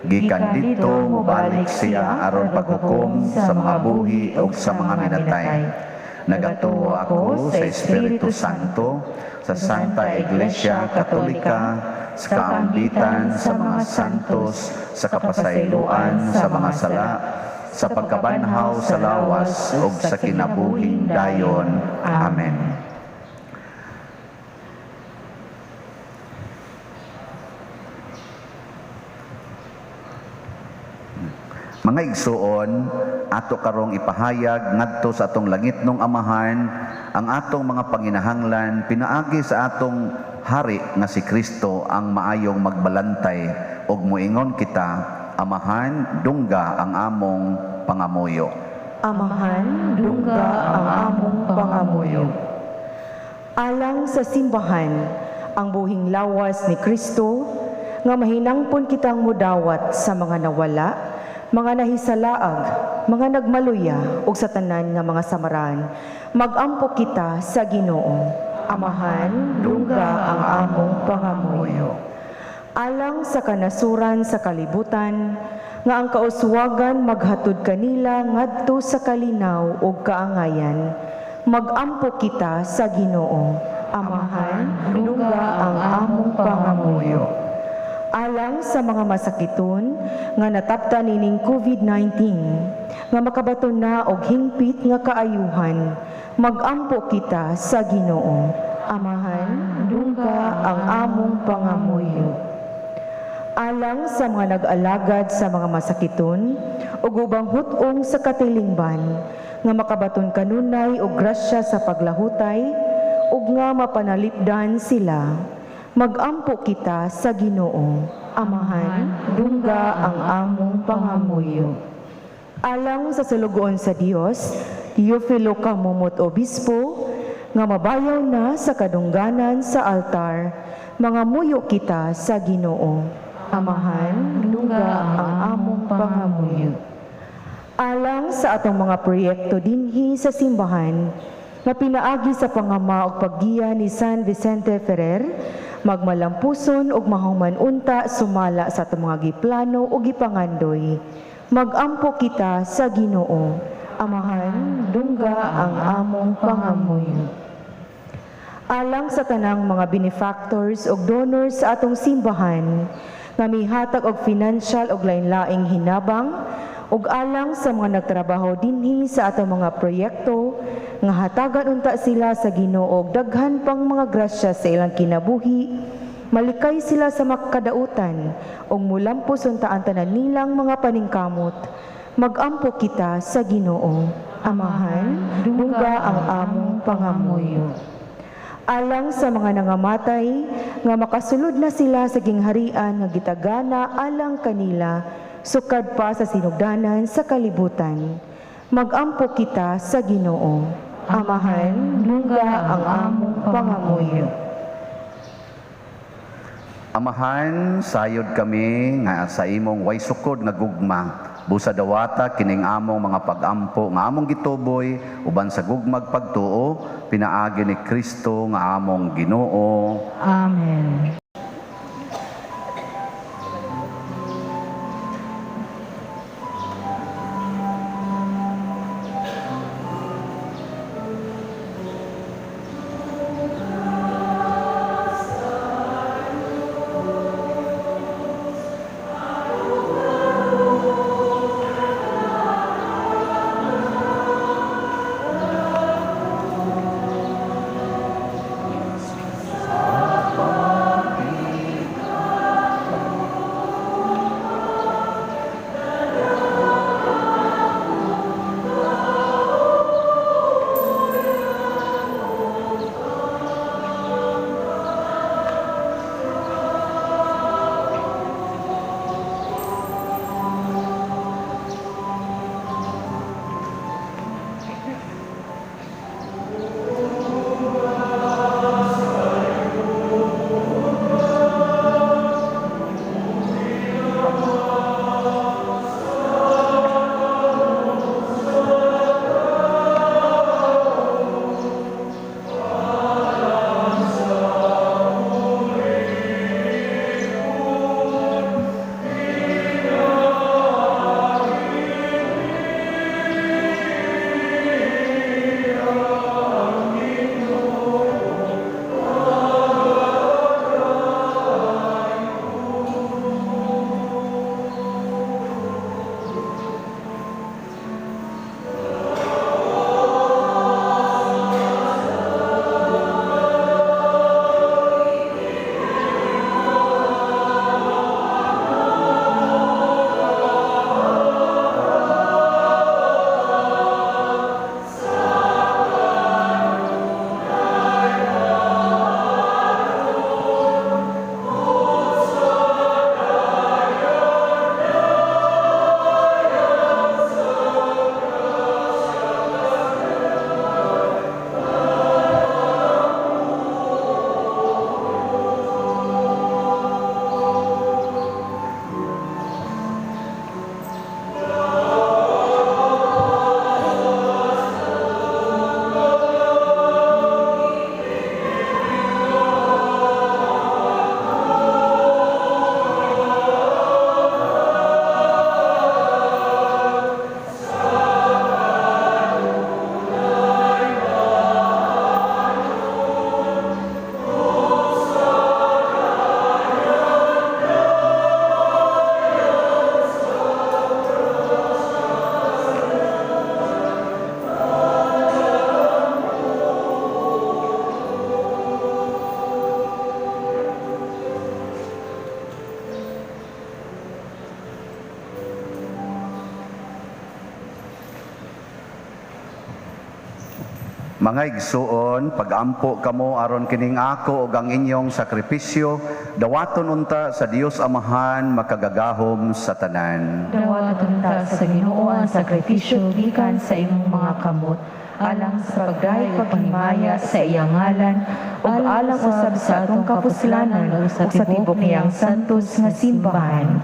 Gikan didto mobalik siya aron paghukom sa mga buhi ug sa mga minatay. Nagatuo ako sa Espiritu Santo, sa Santa Iglesia Katolika, sa kaambitan sa mga santos, sa kapasayloan sa mga sala, sa pagkabanhaw sa lawas ug sa kinabuhing dayon. Amen. Mga igsuon, ato karong ipahayag ngadto sa atong langitnong Amahan ang atong mga panginahanglan pinaagi sa atong hari nga si Kristo ang maayong magbalantay, ug moingon kita, Amahan, dungga ang among pangamuyo. Amahan, dungga ang among pangamuyo. Alang sa simbahan, ang buhing lawas ni Kristo, nga mahinangpon kitang mudawat sa mga nawala, mga nahisalaag, mga nagmaluya, ug sa tanan nga mga samaran, magampo kita sa Ginoo. Amahan, dungga ang among pangamuyo. Alang sa kanasuran sa kalibutan, nga ang kauswagan maghatod kanila ngadto sa kalinaw ug kaangayan, magampo kita sa Ginoo. Amahan, dungga ang among pangamuyo. Alang sa mga masakiton nga natapta nining COVID-19, nga makabaton na og hingpit nga kaayuhan, magampo kita sa Ginoo. Amahan, dungga ang among pangamuyo. Alang sa mga nag-alagad sa mga masakiton ug ubang hut-ong sa katilingban, nga makabaton kanunay og grasya sa paglahutay ug nga mapanalipdan sila, magampo kita sa Ginoo. Amahan, dungga ang among pangamuyo. Alang sa sulugoon sa Dios, Teofilo Camomot Obispo, nga mabayaw na sa kadungganan sa altar, mangamuyo kita sa Ginoo. Amahan, dungga ang among pangamuyo. Alang sa atong mga proyekto dinhi sa simbahan, nga pinaagi sa pangama ug paggiya ni San Vicente Ferrer, magmalampuson ug mahuman unta sumala sa atong mga giplano ug gipangandoy, magampo kita sa Ginoo. Amahan, dungga ang among pangamuyo. Alang sa tanang mga benefactors ug donors sa atong simbahan, nga mihatag og financial ug lain-laing hinabang, ug alang sa mga nagtrabaho dinhi sa atong mga proyekto, nga hatagan unta sila sa Ginoo og daghan pang mga grasya sa ilang kinabuhi, malikay sila sa makadautan ug mulampos unta ang tanan nilang mga paningkamot, magampo kita sa Ginoo. Amahan, dungga ang among pangamuyo. Alang sa mga nangamatay, nga makasulod na sila sa gingharian nga gitagana alang kanila, sukad pa sa sinugdanan sa kalibutan, Magampo kita sa Ginoo. Amahan, lungga ang among pangamuyo. Amahan, sayod kami nga sa imong way sukod nga gugma. Busa dawata kining among mga pagampo nga among gituboy uban sa gugmag pagtuo pinaagi ni Kristo nga among Ginoo. Amen. Mga igsuon, pagampo kamo aron kining ako ug ang inyong sakripisyo, dawaton unta sa Dios Amahan makagagahom sa tanan. Dawaton ta sa Ginoo ang sakripisyo gikan sa imong mga kamot alang sa pagdayeg paghimaya sa iyang ngalan ug alang usab sa atong kapuslanan ug sa tibok niyang santos nga simbahan.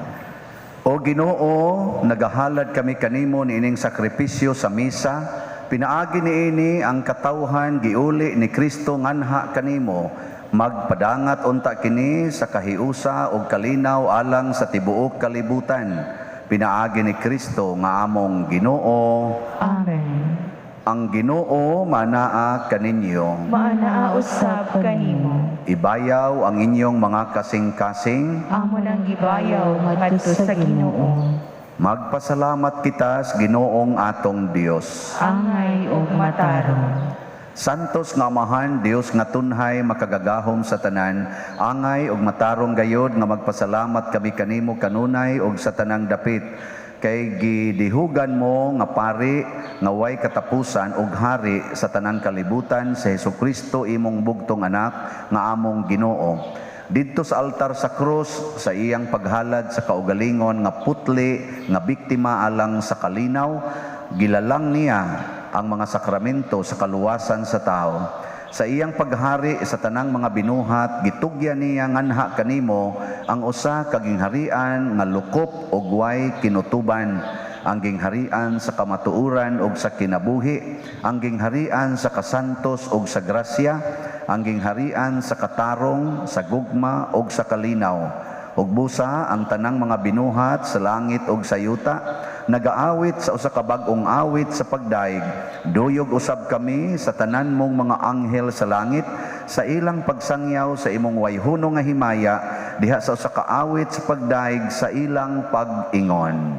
O Ginoo, nagahalad kami kanimo niining sakripisyo sa misa. Pinaagi niini ang katawhan giuli ni Kristo nganha kanimo. Magpadangat unta kini sa kahiusa ug kalinaw alang sa tibuok kalibutan. Pinaagi ni Kristo nga among Ginoo. Amen. Ang Ginoo manaa kaninyo. Maanaa usab kanimo. Ibayaw ang inyong mga kasing-kasing. Amo nang gibayaw ngadto sa Ginoo. Magpasalamat kita sa Ginoong atong Dios. Angay ug matarong. Santos nga Amahan, Dios nga tunhay makagagahom sa tanan, angay ug matarong gayod nga magpasalamat kami kanimo kanunay ug sa tanang dapit, kay gidihugan mo nga pari nga way katapusan ug hari sa tanang kalibutan sa Hesukristo imong bugtong anak nga among Ginoo. Didto sa altar sa krus sa iyang paghalad sa kaugalingon nga putli nga biktima alang sa kalinaw, Gilalang niya ang mga sakramento sa kaluwasan sa tao. Sa iyang paghari sa tanang mga binuhat, gitugyan niya nganha kanimo ang usa ka gingharian nga lukop ug way kinutuban, ang gingharian sa kamatuoran ug sa kinabuhi, ang gingharian sa kasantos ug sa grasya, ang gingharian sa katarong, sa gugma ug sa kalinaw. Ug busa ang tanang mga binuhat sa langit ug sa yuta nagaawit sa usa ka bag-ong awit sa pagdaig. Duyog usab kami sa tanan mong mga anghel sa langit sa ilang pagsangyaw sa imong wayhuno nga himaya diha sa usa ka awit sa pagdaig sa ilang pag-ingon.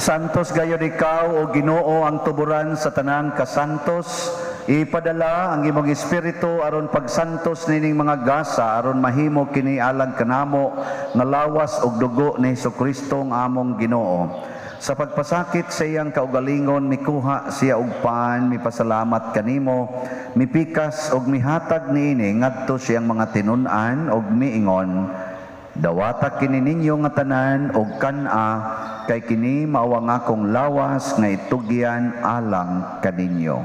Santos gayon ikaw, o Ginoo, ang tuburan sa tanang kasantos. Ipadala ang imong espiritu aron pagsantos nining mga gasa aron mahimo kini alang kanamo nga lawas ug dugo ni Hesukristo ang among Ginoo. Sa pagpasakit sa iyang kaugalingon, mikuha siya og pan, mipasalamat kanimo, mipikas og mihatag niini ngadto siyang mga tinun-an og miingon: Dawata kini ninyo nga tanan og kan-a, kay kini mao ang akong lawas nga itugyan alang kaninyo.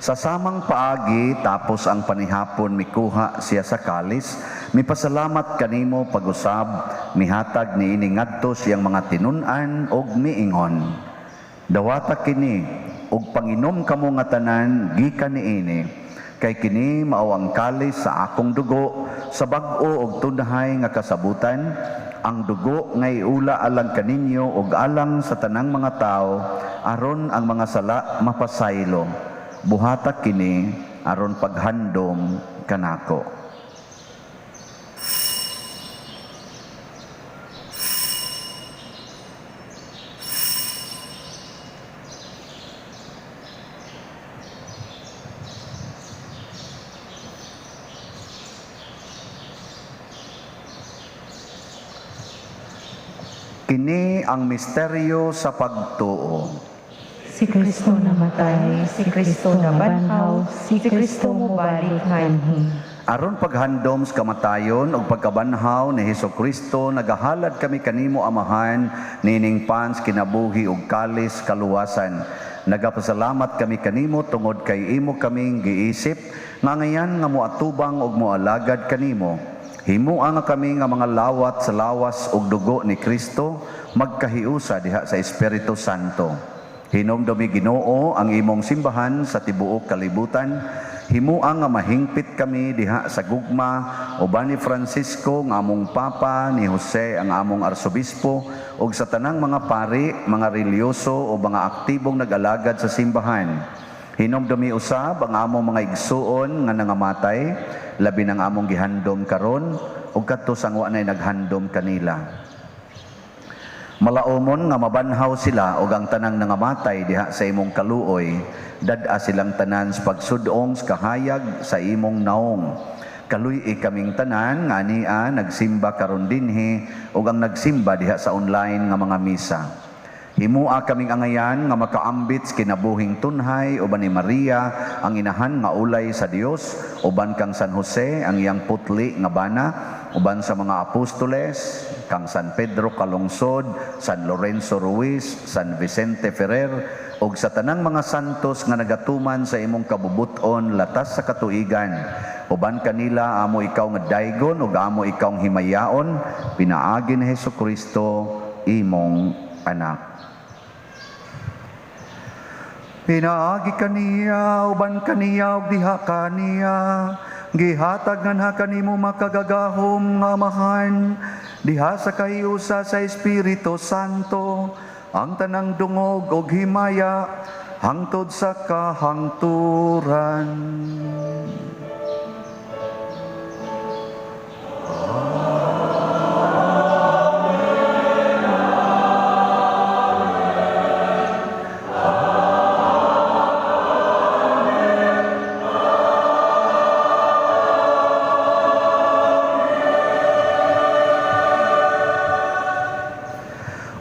Sa samang paagi, tapos ang panihapon, mikuha siya sa kalis, mipasalamat kanimo pag-usab, mihatag niini ngadto siyang mga tinun-an og miingon: Dawata kini og panginom kamo nga tanan gikan niini, kay kini mao ang kalis sa akong dugo sa bag-o og tunhay nga kasabutan, ang dugo nga iula alang kaninyo og alang sa tanang mga tawo aron ang mga sala mapasaylo. Buhata kini aron paghandom kanako. Kini ang misteryo sa pagtuo. Si Kristo namatay, si Kristo nabanhaw, si Kristo mobalik nganhi. Aron paghandom sa kamatayon ug pagkabanhaw ni Hesukristo, nagahalad kami kanimo, Amahan, nining pans kinabuhi ug kalis kaluwasan. Nagapasalamat kami kanimo tungod kay imo kaming giisip nga ngayan nga moatubang ug moalagad kanimo. Himoa nga kami nga mga lawat sa lawas ug dugo ni Kristo magkahiusa diha sa Espiritu Santo. Hinumdumi, Ginoo, ang imong simbahan sa tibuok kalibutan. Himua nga mahingpit kami diha sa gugma uban ni Francisco nga among Papa, ni Jose ang among Arsobispo, ug sa tanang mga pari, mga relihiyoso o mga aktibong nag-alagad sa simbahan. Hinumdumi usab ang among mga igsuon nga nangamatay, labi ng among gihandom karon ug kadto sang wa nay naghandom kanila. Malaumon nga mabanhaw sila ug ang tanang nangamatay diha sa imong kaluoy, dad-a silang tanan sa pagsudong sa kahayag sa imong naong. Kaluy-i kaming tanan nga ania nagsimba karon dinhi ug ang nagsimba diha sa online nga mga misa. Himua kaming angayan nga makaambit sa kinabuhing tunhay uban ni Maria ang inahan nga ulay sa Dios, uban kang San Jose ang iyang putli nga bana, uban sa mga apostoles kang San Pedro Calungsod, San Lorenzo Ruiz, San Vicente Ferrer, ug sa tanang mga santos nga nagatuman sa imong kabubuton latas sa katuigan. Uban kanila amo ikaw nga daygon ug amo ikaw nga himayaon, pinaagi ni Hesukristo imong anak. Pinaagi kaniya, uban kaniya, ug diha kaniya, gihatag nganha kanimo makagagahom nga Amahan, diha sa kahiusa sa Espiritu Santo, ang tanang dungog ug himaya, hangtod sa kahangturan.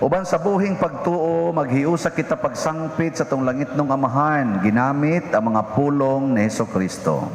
Uban sa buhing pagtuo, maghiusa kita pagsangpit sa tong langitnong Amahan, ginamit ang mga pulong ni Hesukristo.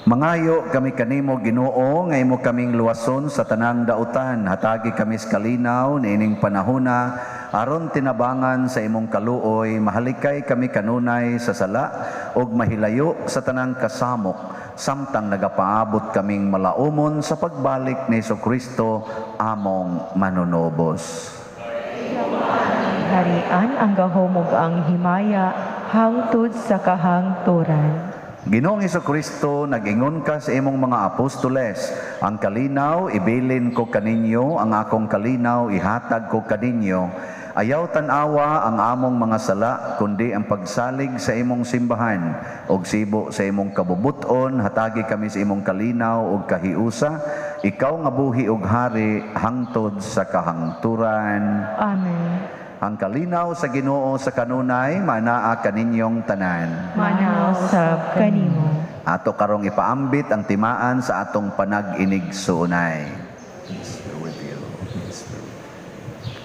Mangayo kami kanimo Ginoo nga imo kaming luwason sa tanang dautan, hatagi kami sa kalinaw niining panahona aron tinabangan sa imong kaluoy, mahalikay kami kanunay sa sala ug mahilayo sa tanang kasamok samtang nagapaabot kaming malaumon sa pagbalik ni Hesukristo among manunubos. Harian ang gahom ug ang himaya hangtod sa kahangturan. Ginoong Hesukristo, nag-ingon ka sa imong mga apostoles, ang kalinaw ibilin ko kaninyo, ang akong kalinaw ihatag ko kaninyo. Ayaw tan-awa ang among mga sala, kundi ang pagsalig sa imong simbahan ug sibo sa imong kabubuton, hatagi kami sa imong kalinaw ug kahiusa. Ikaw nga buhi ug hari hangtod sa kahangturan. Amen. Ang kalinaw sa Ginoo sa kanunay manaa kaninyong tanan. Manaa usab kanimo. Ato karong ipaambit ang timaan sa atong panag-inigsuonay. Peace be with you. Peace be with you.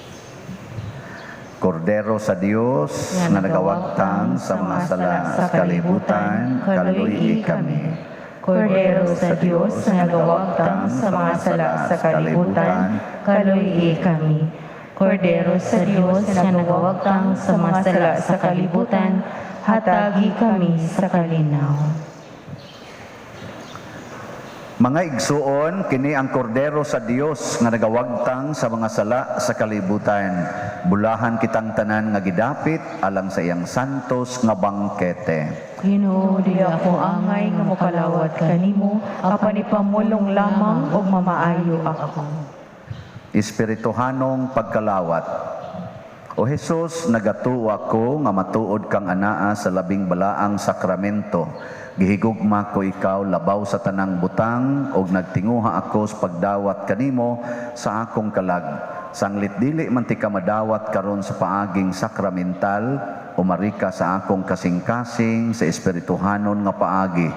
Kordero sa Dios nga nagawagtang sa mga sala sa kalibutan, kaluy-i kami. Kordero sa Dios nga nagawagtang sa mga sala sa kalibutan, kaluy-i kami. Kordero sa Dios nga nagawagtang sa mga sala sa kalibutan, hatagi kami sa kalinaw. Mga igsuon, kini ang kordero sa Dios nga nagawagtang sa mga sala sa kalibutan. Bulahan kitang tanan nga gidapit alang sa iyang santos nga bangkete. Ginoo, dili ako angay nga mokalawat kanimo, apan ipamulong lamang ug mamaayo ako. Espirituhanong pagkalawat. O Hesus, nagatuo ako nga matuod kang anaa sa labing balaang sakramento. Gihigugma ko ikaw labaw sa tanang butang ug nagtinguha ako sa pagdawat kanimo sa akong kalag. Sanglit dili man ti ka madawat karon sa paaging sakramental, umarika sa akong kasing-kasing sa espirituhanon nga paagi.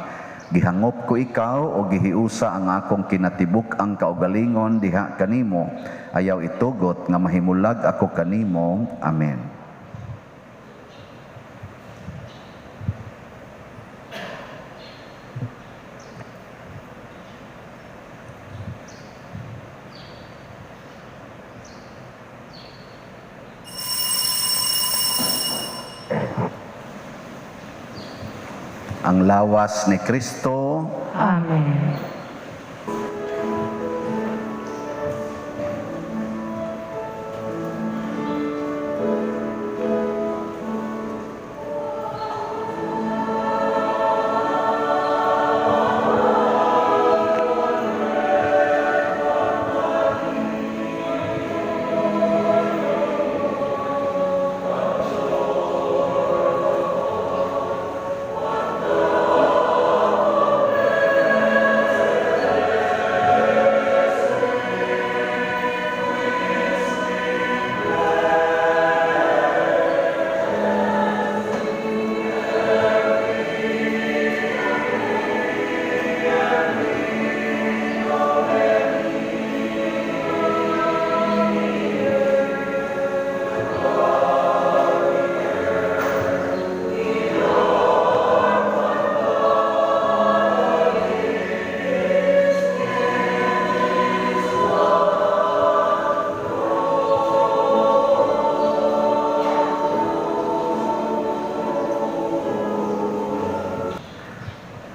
Gihangop ko ikaw o gihiusa ang akong kinatibuk ang kaugalingon diha kanimo. Ayaw itugot nga mahimulag ako kanimo. Amen. Ang lawas ni Kristo. Amen.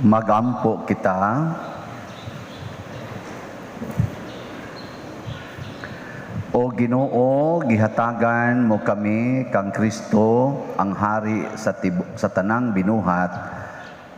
Magampo kita. O Ginoo, gihatagan mo kami kang Kristo, ang hari sa tanang binuhat,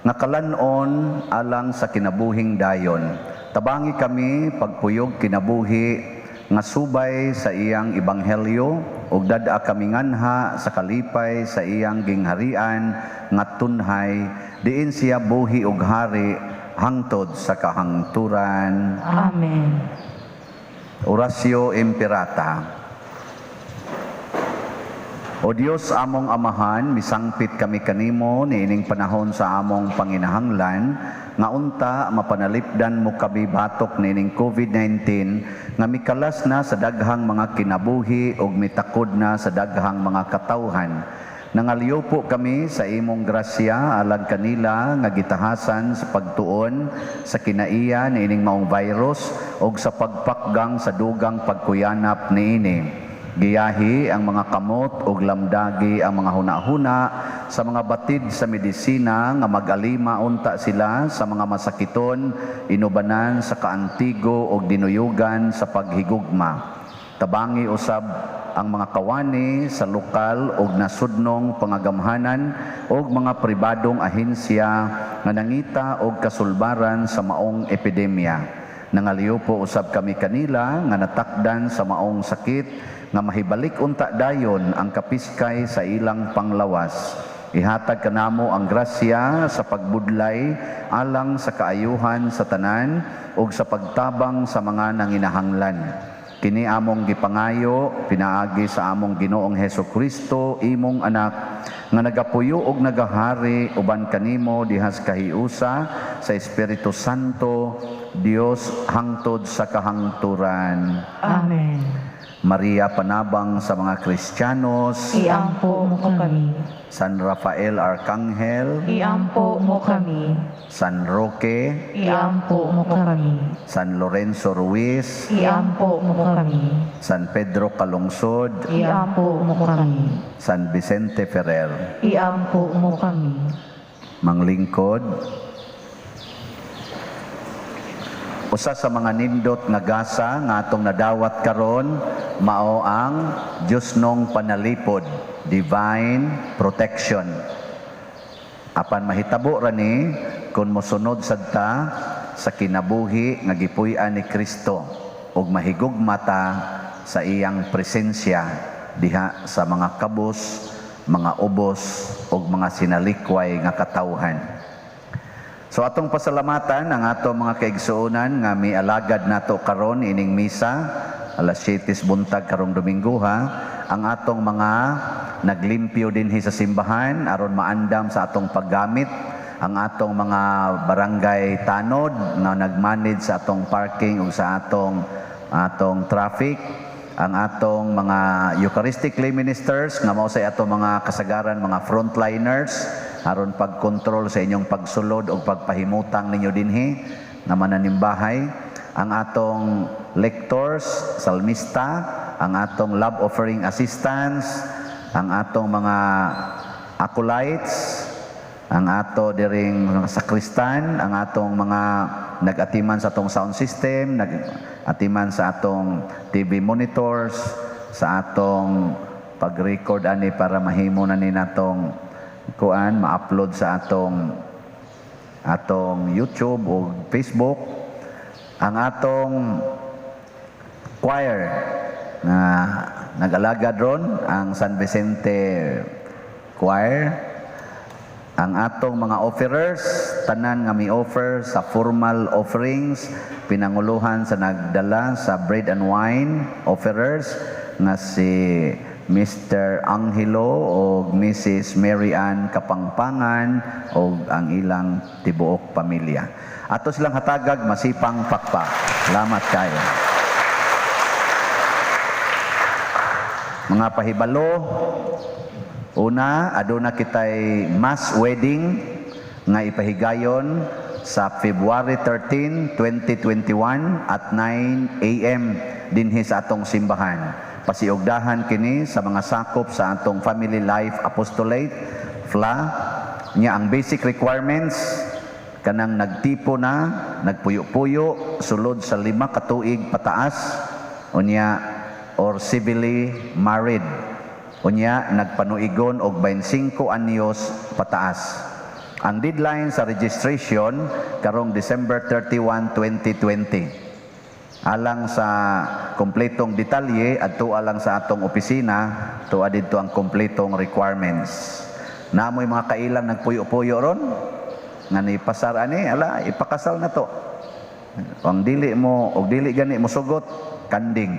nga kalan-on alang sa kinabuhing dayon. Tabangi kami pagpuyog kinabuhi nga subay sa iyang ebanghelyo ug dad-a kami nganha sa kalipay sa iyang gingharian nga tunhay, diin siya buhi ug hari hangtod sa kahangturan. Amen. Oratio Imperata. O Dios among Amahan, misangpit kami kanimo niining panahon sa among panginahanglan nga unta mapanalipdan mo kami batok niining COVID-19 nga mikalas na sa daghang mga kinabuhi ug mitakod na sa daghang mga katawhan. Nangaliw po kami sa imong grasya alang kanila nga gitahasan sa pagtuon sa kinaiya niining maong virus ug sa pagpakgang sa dugang pagkuyanap niini. Giyahi ang mga kamot ug lamdagi ang mga hunahuna sa mga batid sa medisina nga mag-alima unta sila sa mga masakiton, inubanan sa kaantigo ug dinuyugan sa paghigugma. Tabangi usab ang mga kawani sa lokal ug nasudnong pangagamhanan ug mga pribadong ahensya nga nangita og kasulbaran sa maong epidemya. Nangaliw po usab kami kanila nga natakdan sa maong sakit nga mahibalik unta dayon ang kapiskay sa ilang panglawas. Ihatag kanamo ang grasya sa pagbudlay alang sa kaayuhan sa tanan ug sa pagtabang sa mga nanginahanglan. Kini among gipangayo pinaagi sa among Ginoong Hesukristo, imong anak, nga nagapuyo og nagahari uban kanimo diha sa kahiusa sa Espiritu Santo, Dios, hangtod sa kahangturan. Amen. Maria, panabang sa mga Kristiyanos. Iampo mo kami. San Rafael Arcangel. Iampo mo kami. San Roque. Iampo mo kami. San Lorenzo Ruiz. Iampo mo kami. San Pedro Calungsod. Iampo mo kami. San Vicente Ferrer. Iampo mo kami. Manglingkod, usa sa mga nindot nga gasa nga atong nadawat karon mao ang Diyosnong panalipod, divine protection. Apan mahitabo ra ni kung mosunod sad ta sa kinabuhi nga gipuy-an ni Kristo ug mahigugma ta sa iyang presensya diha sa mga kabos, mga ubos ug mga sinalikway nga katawhan. So atong pasalamatan ang ato mga kaigsuonan nga mialagad nato karon ining misa alas 7 buntag karong Domingo ha, ang atong mga naglimpyo dinhi sa simbahan aron maandam sa atong paggamit, ang atong mga barangay tanod nga nagmanage sa atong parking ug sa atong atong traffic, ang atong mga Eucharistic lay ministers nga mao say atong mga kasagaran mga frontliners aron pagkontrol sa inyong pagsulod o pagpahimutang ninyo dinhi nga mananimbahay, ang atong lectors, salmista, ang atong love offering assistants, ang atong mga acolytes, ang ato diring mga sakristan, ang atong mga nag-atiman sa atong sound system, nag-atiman sa atong TV monitors, sa atong pag-record ani para mahimo na ni natong kuan ma-upload sa atong atong YouTube o Facebook, ang atong choir na nag-alagad ron, ang San Vicente Choir, ang atong mga offerers, tanan nga mi offer sa formal offerings, pinanguluhan sa nagdala sa bread and wine offerers nga si Mr. Angelo o Mrs. Mary Ann Kapangpangan o ang ilang tibuok pamilya. Ato silang hatagag masipang pakpak. Salamat kayo. Mga pahibalo, una, aduna kitay mass wedding nga ipahigayon sa February 13, 2021 at 9 a.m. dinhi sa atong simbahan. Pasiugdahan kini sa mga sakop sa atong Family Life Apostolate, FLA. Nya ang basic requirements, kanang nagtipo na, nagpuyo-puyo, sulod sa 5 ka tuig pataas, unya or civilly married. Unya nagpanuigon og 25 anyos pataas. Ang deadline sa registration karong December 31, 2020. Alang sa kompletong detalye adto alang sa atong opisina, tuwa didto ang kompletong requirements. Namoy mga kailang nagpuyo-puyo ron nga ni pasar ani, ala ipakasal na to. Ang dili mo og dili gani mo sugot kanding.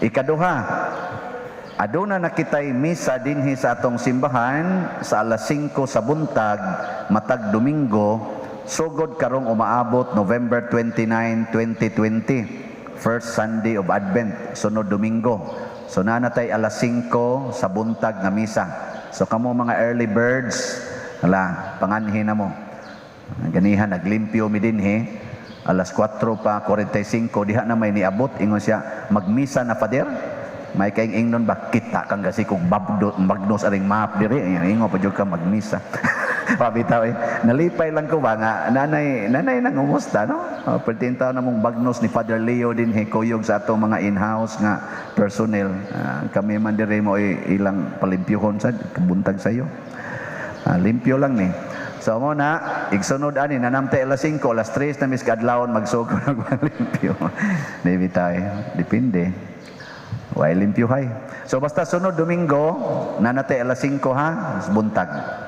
Ikaduha, aduna na kitay misa dinhi sa atong simbahan sa alas 5 sa buntag matag Domingo sugod karong umaabot November 29, 2020, first Sunday of Advent, sunod Domingo. So nanatay alas 5 sa buntag nga misa. So kamo mga early birds, ala panganhi na mo. Ganihan naglimpyo mi dinhi alas 4 pa 45 diha na may niabot, ingon siya, magmisa na Father. May kaing ingnon ba kita kang gasi kog bagnos aring map diri, ingon pa jud ka magmisa. Pabitaw eh. Nalipay lang ko ba nga nanay nanay nang umusta no? Pertinta na mong bagnos ni Father Leo din kuyog sa atong mga in-house nga personnel. Kami man diri mo ilang palimpyohon sa buntag sayo. Limpyo lang ni. So mo na igsunod ani nanamte alas 5, alas 3 na mis kadlawon magsugod og limpyo. Maybe tayo, depende. Way limpyo hay. So basta sunod Domingo nanate alas 5 ha, buntag.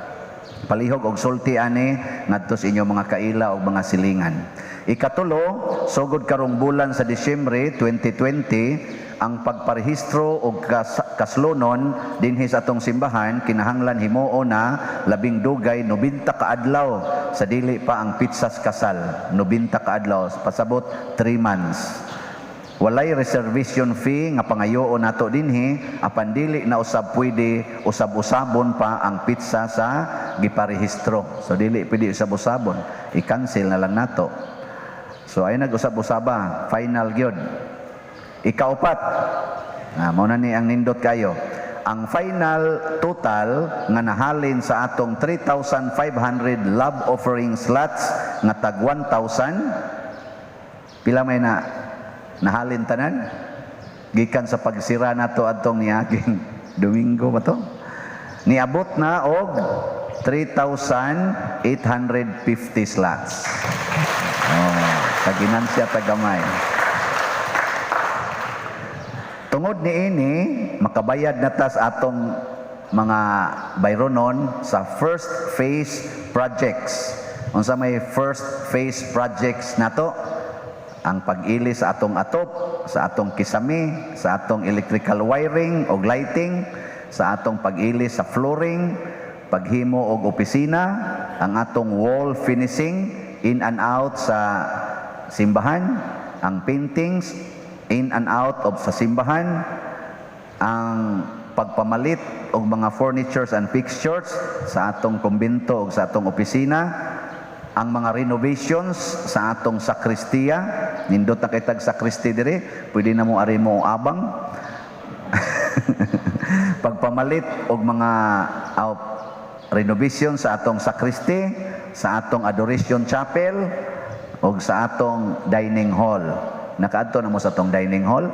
Palihog og sulti ani ngadto sa inyong mga kaila og mga silingan. Ikatulo, sugod karong bulan sa Disyembre 2020, ang pagparehistro og kaslonon dinhi sa atong simbahan kinahanglan himuon na labing dugay 90 ka adlaw sa dili pa ang pitsas kasal. 90 ka adlaw, pasabot 3 months. Walay reservation fee nga pangayoon nato dinhi, apan dili na usab pwede usab-usabon pa ang pitsa sa giparehistro. So dili pwede usab-usabon, i-cancel na lang nato. So ay nag-usab-usaba, final gyud. Ikaupat, mao na ni ang nindot kayo. Ang final total nga nahalin sa atong 3,500 love offering slots nga tag 1,000, pila may na nahalin tanan gikan sa pagsira nato adtong niaging Domingo ba to, niabot na og 3,850 slots. Oh, taginansya tagamay. Tungod niini, makabayad na ta sa atong mga bayronon sa first phase projects. Unsa may first phase projects nato? Ang pag-ili sa atong atop, sa atong kisame, sa atong electrical wiring og lighting, sa atong pag-ili sa flooring, paghimo og opisina, ang atong wall finishing in and out sa simbahan, ang paintings in and out of sa simbahan, ang pagpamalit og mga furnitures and fixtures sa atong kumbento ug sa atong opisina, ang mga renovations sa atong sakristiya. Nindot na kay tag sakristi dire, pwede na mo ari mo abang. Pagpamalit og mga renovation sa atong sakristi, sa atong adoration chapel ug sa atong dining hall. Nakaadto na mo sa atong dining hall?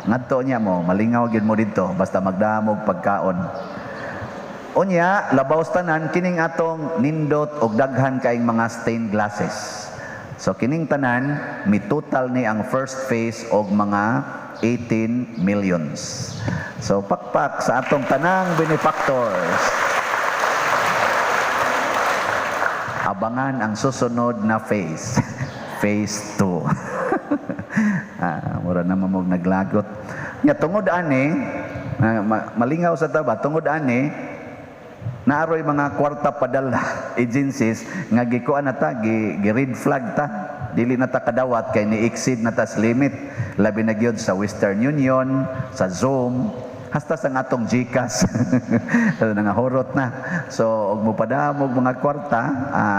Ngadto niya mo, malingaw gyud mo didto basta magdamog pagkaon. Unya, labaw sa tanan kining atong nindot og daghan kaing mga stained glasses. So kining tanan mi total ni ang first phase og mga 18 millions. So pakpak sa atong tanang benefactors. Abangan ang susunod na phase. Phase 2. Mura na mamog naglagot. Nya tungod ani, malingaw sa taba, tungod ani naaroy mga kwarta padala agencies nga gikuan na ta, gi red flag ta. Dili na ta kadawat kay ni-exceed na ta sa limit. Labi na gyud sa Western Union, sa Zoom, hasta sa atong GCash. Nangahurot na. So og mopadamog mga kwarta,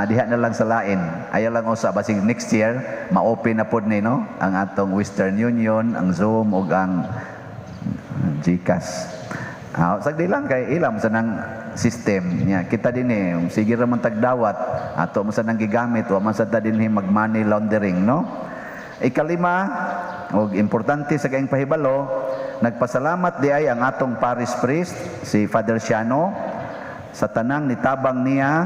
diha na lang sa lain. Ayaw lang usa basig next year ma-open na pod ni, no, ang atong Western Union, ang Zoom ug ang GCash. Sagdi lang kay ilam sa nang system niya. Kita din sige ra man tagdawat, ato man sa nang gigamit, wa man sa ta dinhi mag money laundering, no? Ikalima, og importante sa kaing pahibalo, nagpasalamat di ay ang atong parish priest si Father Siano sa tanang nitabang niya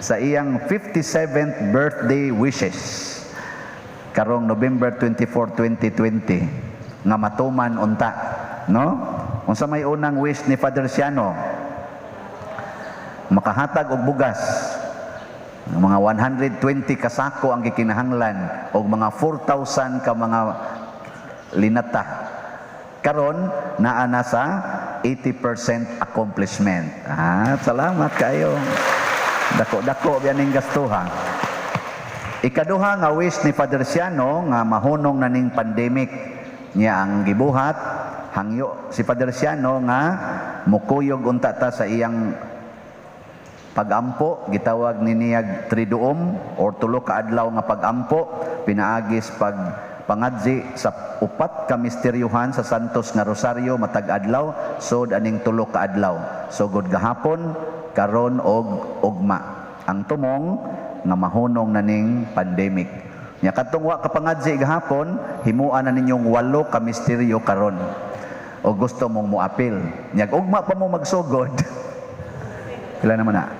sa iyang 57th birthday wishes karong November 24, 2020 nga matuman unta, no? Unsa may unang wish ni Father Siano? Makahatag og bugas. Mga 120 kasako ang gikinahanglan og mga 4,000 ka mga linata. Karon naa na sa 80% accomplishment. Salamat kayo. Dako-dako biyaning gastuha. Ikaduha nga wish ni Father Siano nga mahunong na ning pandemic niya ang gibuhat, hangyo si Father Siano nga mukuyog unta ta sa iyang pagampo, gitawag ni niyag triduom or tulo ka adlaw nga pagampo, pinaagis pag pangadzi sa upat ka misteryuhan sa Santos nga Rosario matag adlaw, sod aning tulo ka adlaw, sugod gahapon, karon og ugma. Ang tumong nga mahunong na ning pandemic. Nya kadtong wa ka pangadzi gahapon, himuan na ninyong 8 ka misteryo karon. O gusto mong moapil, nya ugma pa mo magsugod. Pila naman na?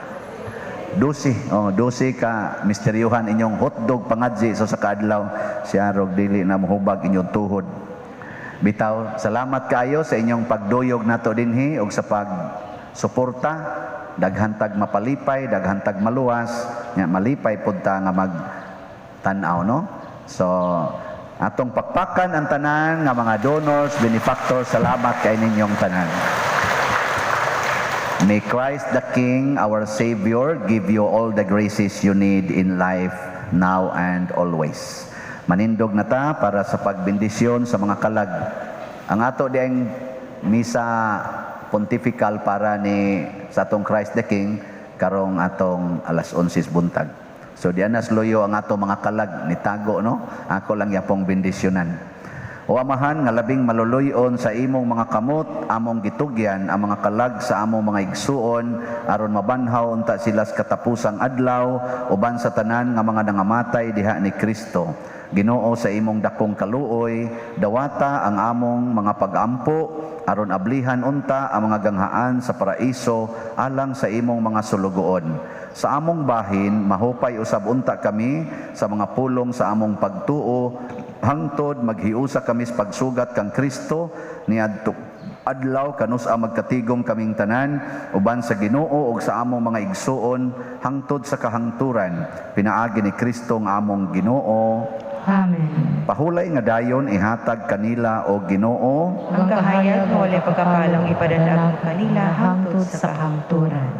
12. Oh, 12 ka misteryuhan inyong hotdog pangadzi so sa kaadlaw siya rog dili na mohubag inyong tuhod. Bitaw, salamat kaayo sa inyong pagduyog nato dinhi og sa pagsuporta. Daghan tag mapalipay, daghan tag maluwas, nya malipay pud ta nga mag tan-aw, no? So atong pakpakan ang tanan nga mga donors, benefactors, salamat kay ninyong tanan. May Christ the King, our Savior, give you all the graces you need in life now and always. Manindog na ta para sa pagbendisyon sa mga kalag. Ang ato diyang misa pontifical para ni sa atong Christ the King karong atong alas 11 buntag. So diyan nas luyo ang ato mga kalag ni tago, no. Ako lang yapong bendisyonan. O Amahan nga labing maluluyon, sa imong mga kamot among gitugyan ang mga kalag sa among mga igsuon aron mabanhaw unta sila sa katapusang adlaw uban sa tanan nga mga nangamatay diha ni Kristo. Ginoo, sa imong dakong kaluoy, dawata ang among mga pagampo aron ablihan unta ang mga ganghaan sa paraiso alang sa imong mga sulugoon. Sa among bahin, mahupay usab unta kami sa mga pulong sa among pagtuo hangtod maghiusa kami sa pagsugat kang Kristo niadto adlaw kanus-a magkatigom kaming tanan uban sa Ginoo ug sa among mga igsuon hangtod sa kahangturan, pinaagi ni Kristo nga among Ginoo. Amen. Pahulay nga dayon ihatag kanila, o Ginoo, ang kahayag nga walay pagkapalong ipadanag mo kanila hangtod sa kahangturan.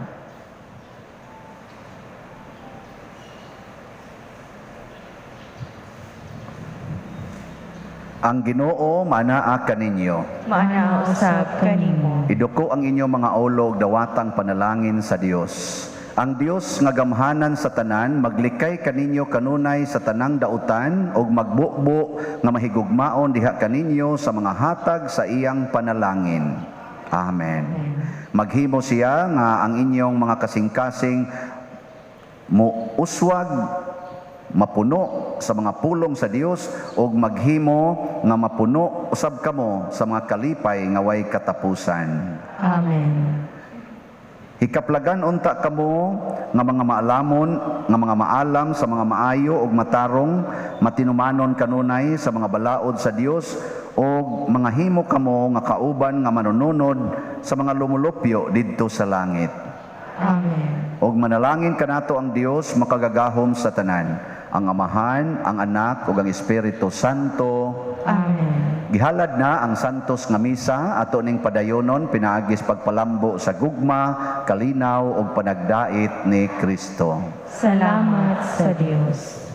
Ang Ginoo manaa kaninyo. Maanaa usab kanimo. Iduko ang inyong mga ulo ug dawatang panalangin sa Dios. Ang Dios nga gamhanan sa tanan maglikay kaninyo kanunay sa tanang dautan ug magbubo nga mahigugmaon diha kaninyo sa mga hatag sa iyang panalangin. Amen. Maghimo siya nga ang inyong mga kasing-kasing mo uswag mapuno sa mga pulong sa Dios ug maghimo nga mapuno usab kamo sa mga kalipay nga way katapusan. Amen. Hikaplagan unta kamo nga mga maalamon, nga mga maalam sa mga maayo ug matarong, matinumanon kanunay sa mga balaod sa Dios ug mga himo kamo nga kauban nga manununod sa mga lumulupyo didto sa langit. Amen. Og manalangin kanato ang Dios makagagahom sa tanan, ang Amahan, ang Anak ug ang Espiritu Santo. Amen. Gihalad na ang santos nga misa, ato ning padayonon pinaagis pagpalambo sa gugma, kalinaw ug panagdait ni Kristo. Salamat sa Dios.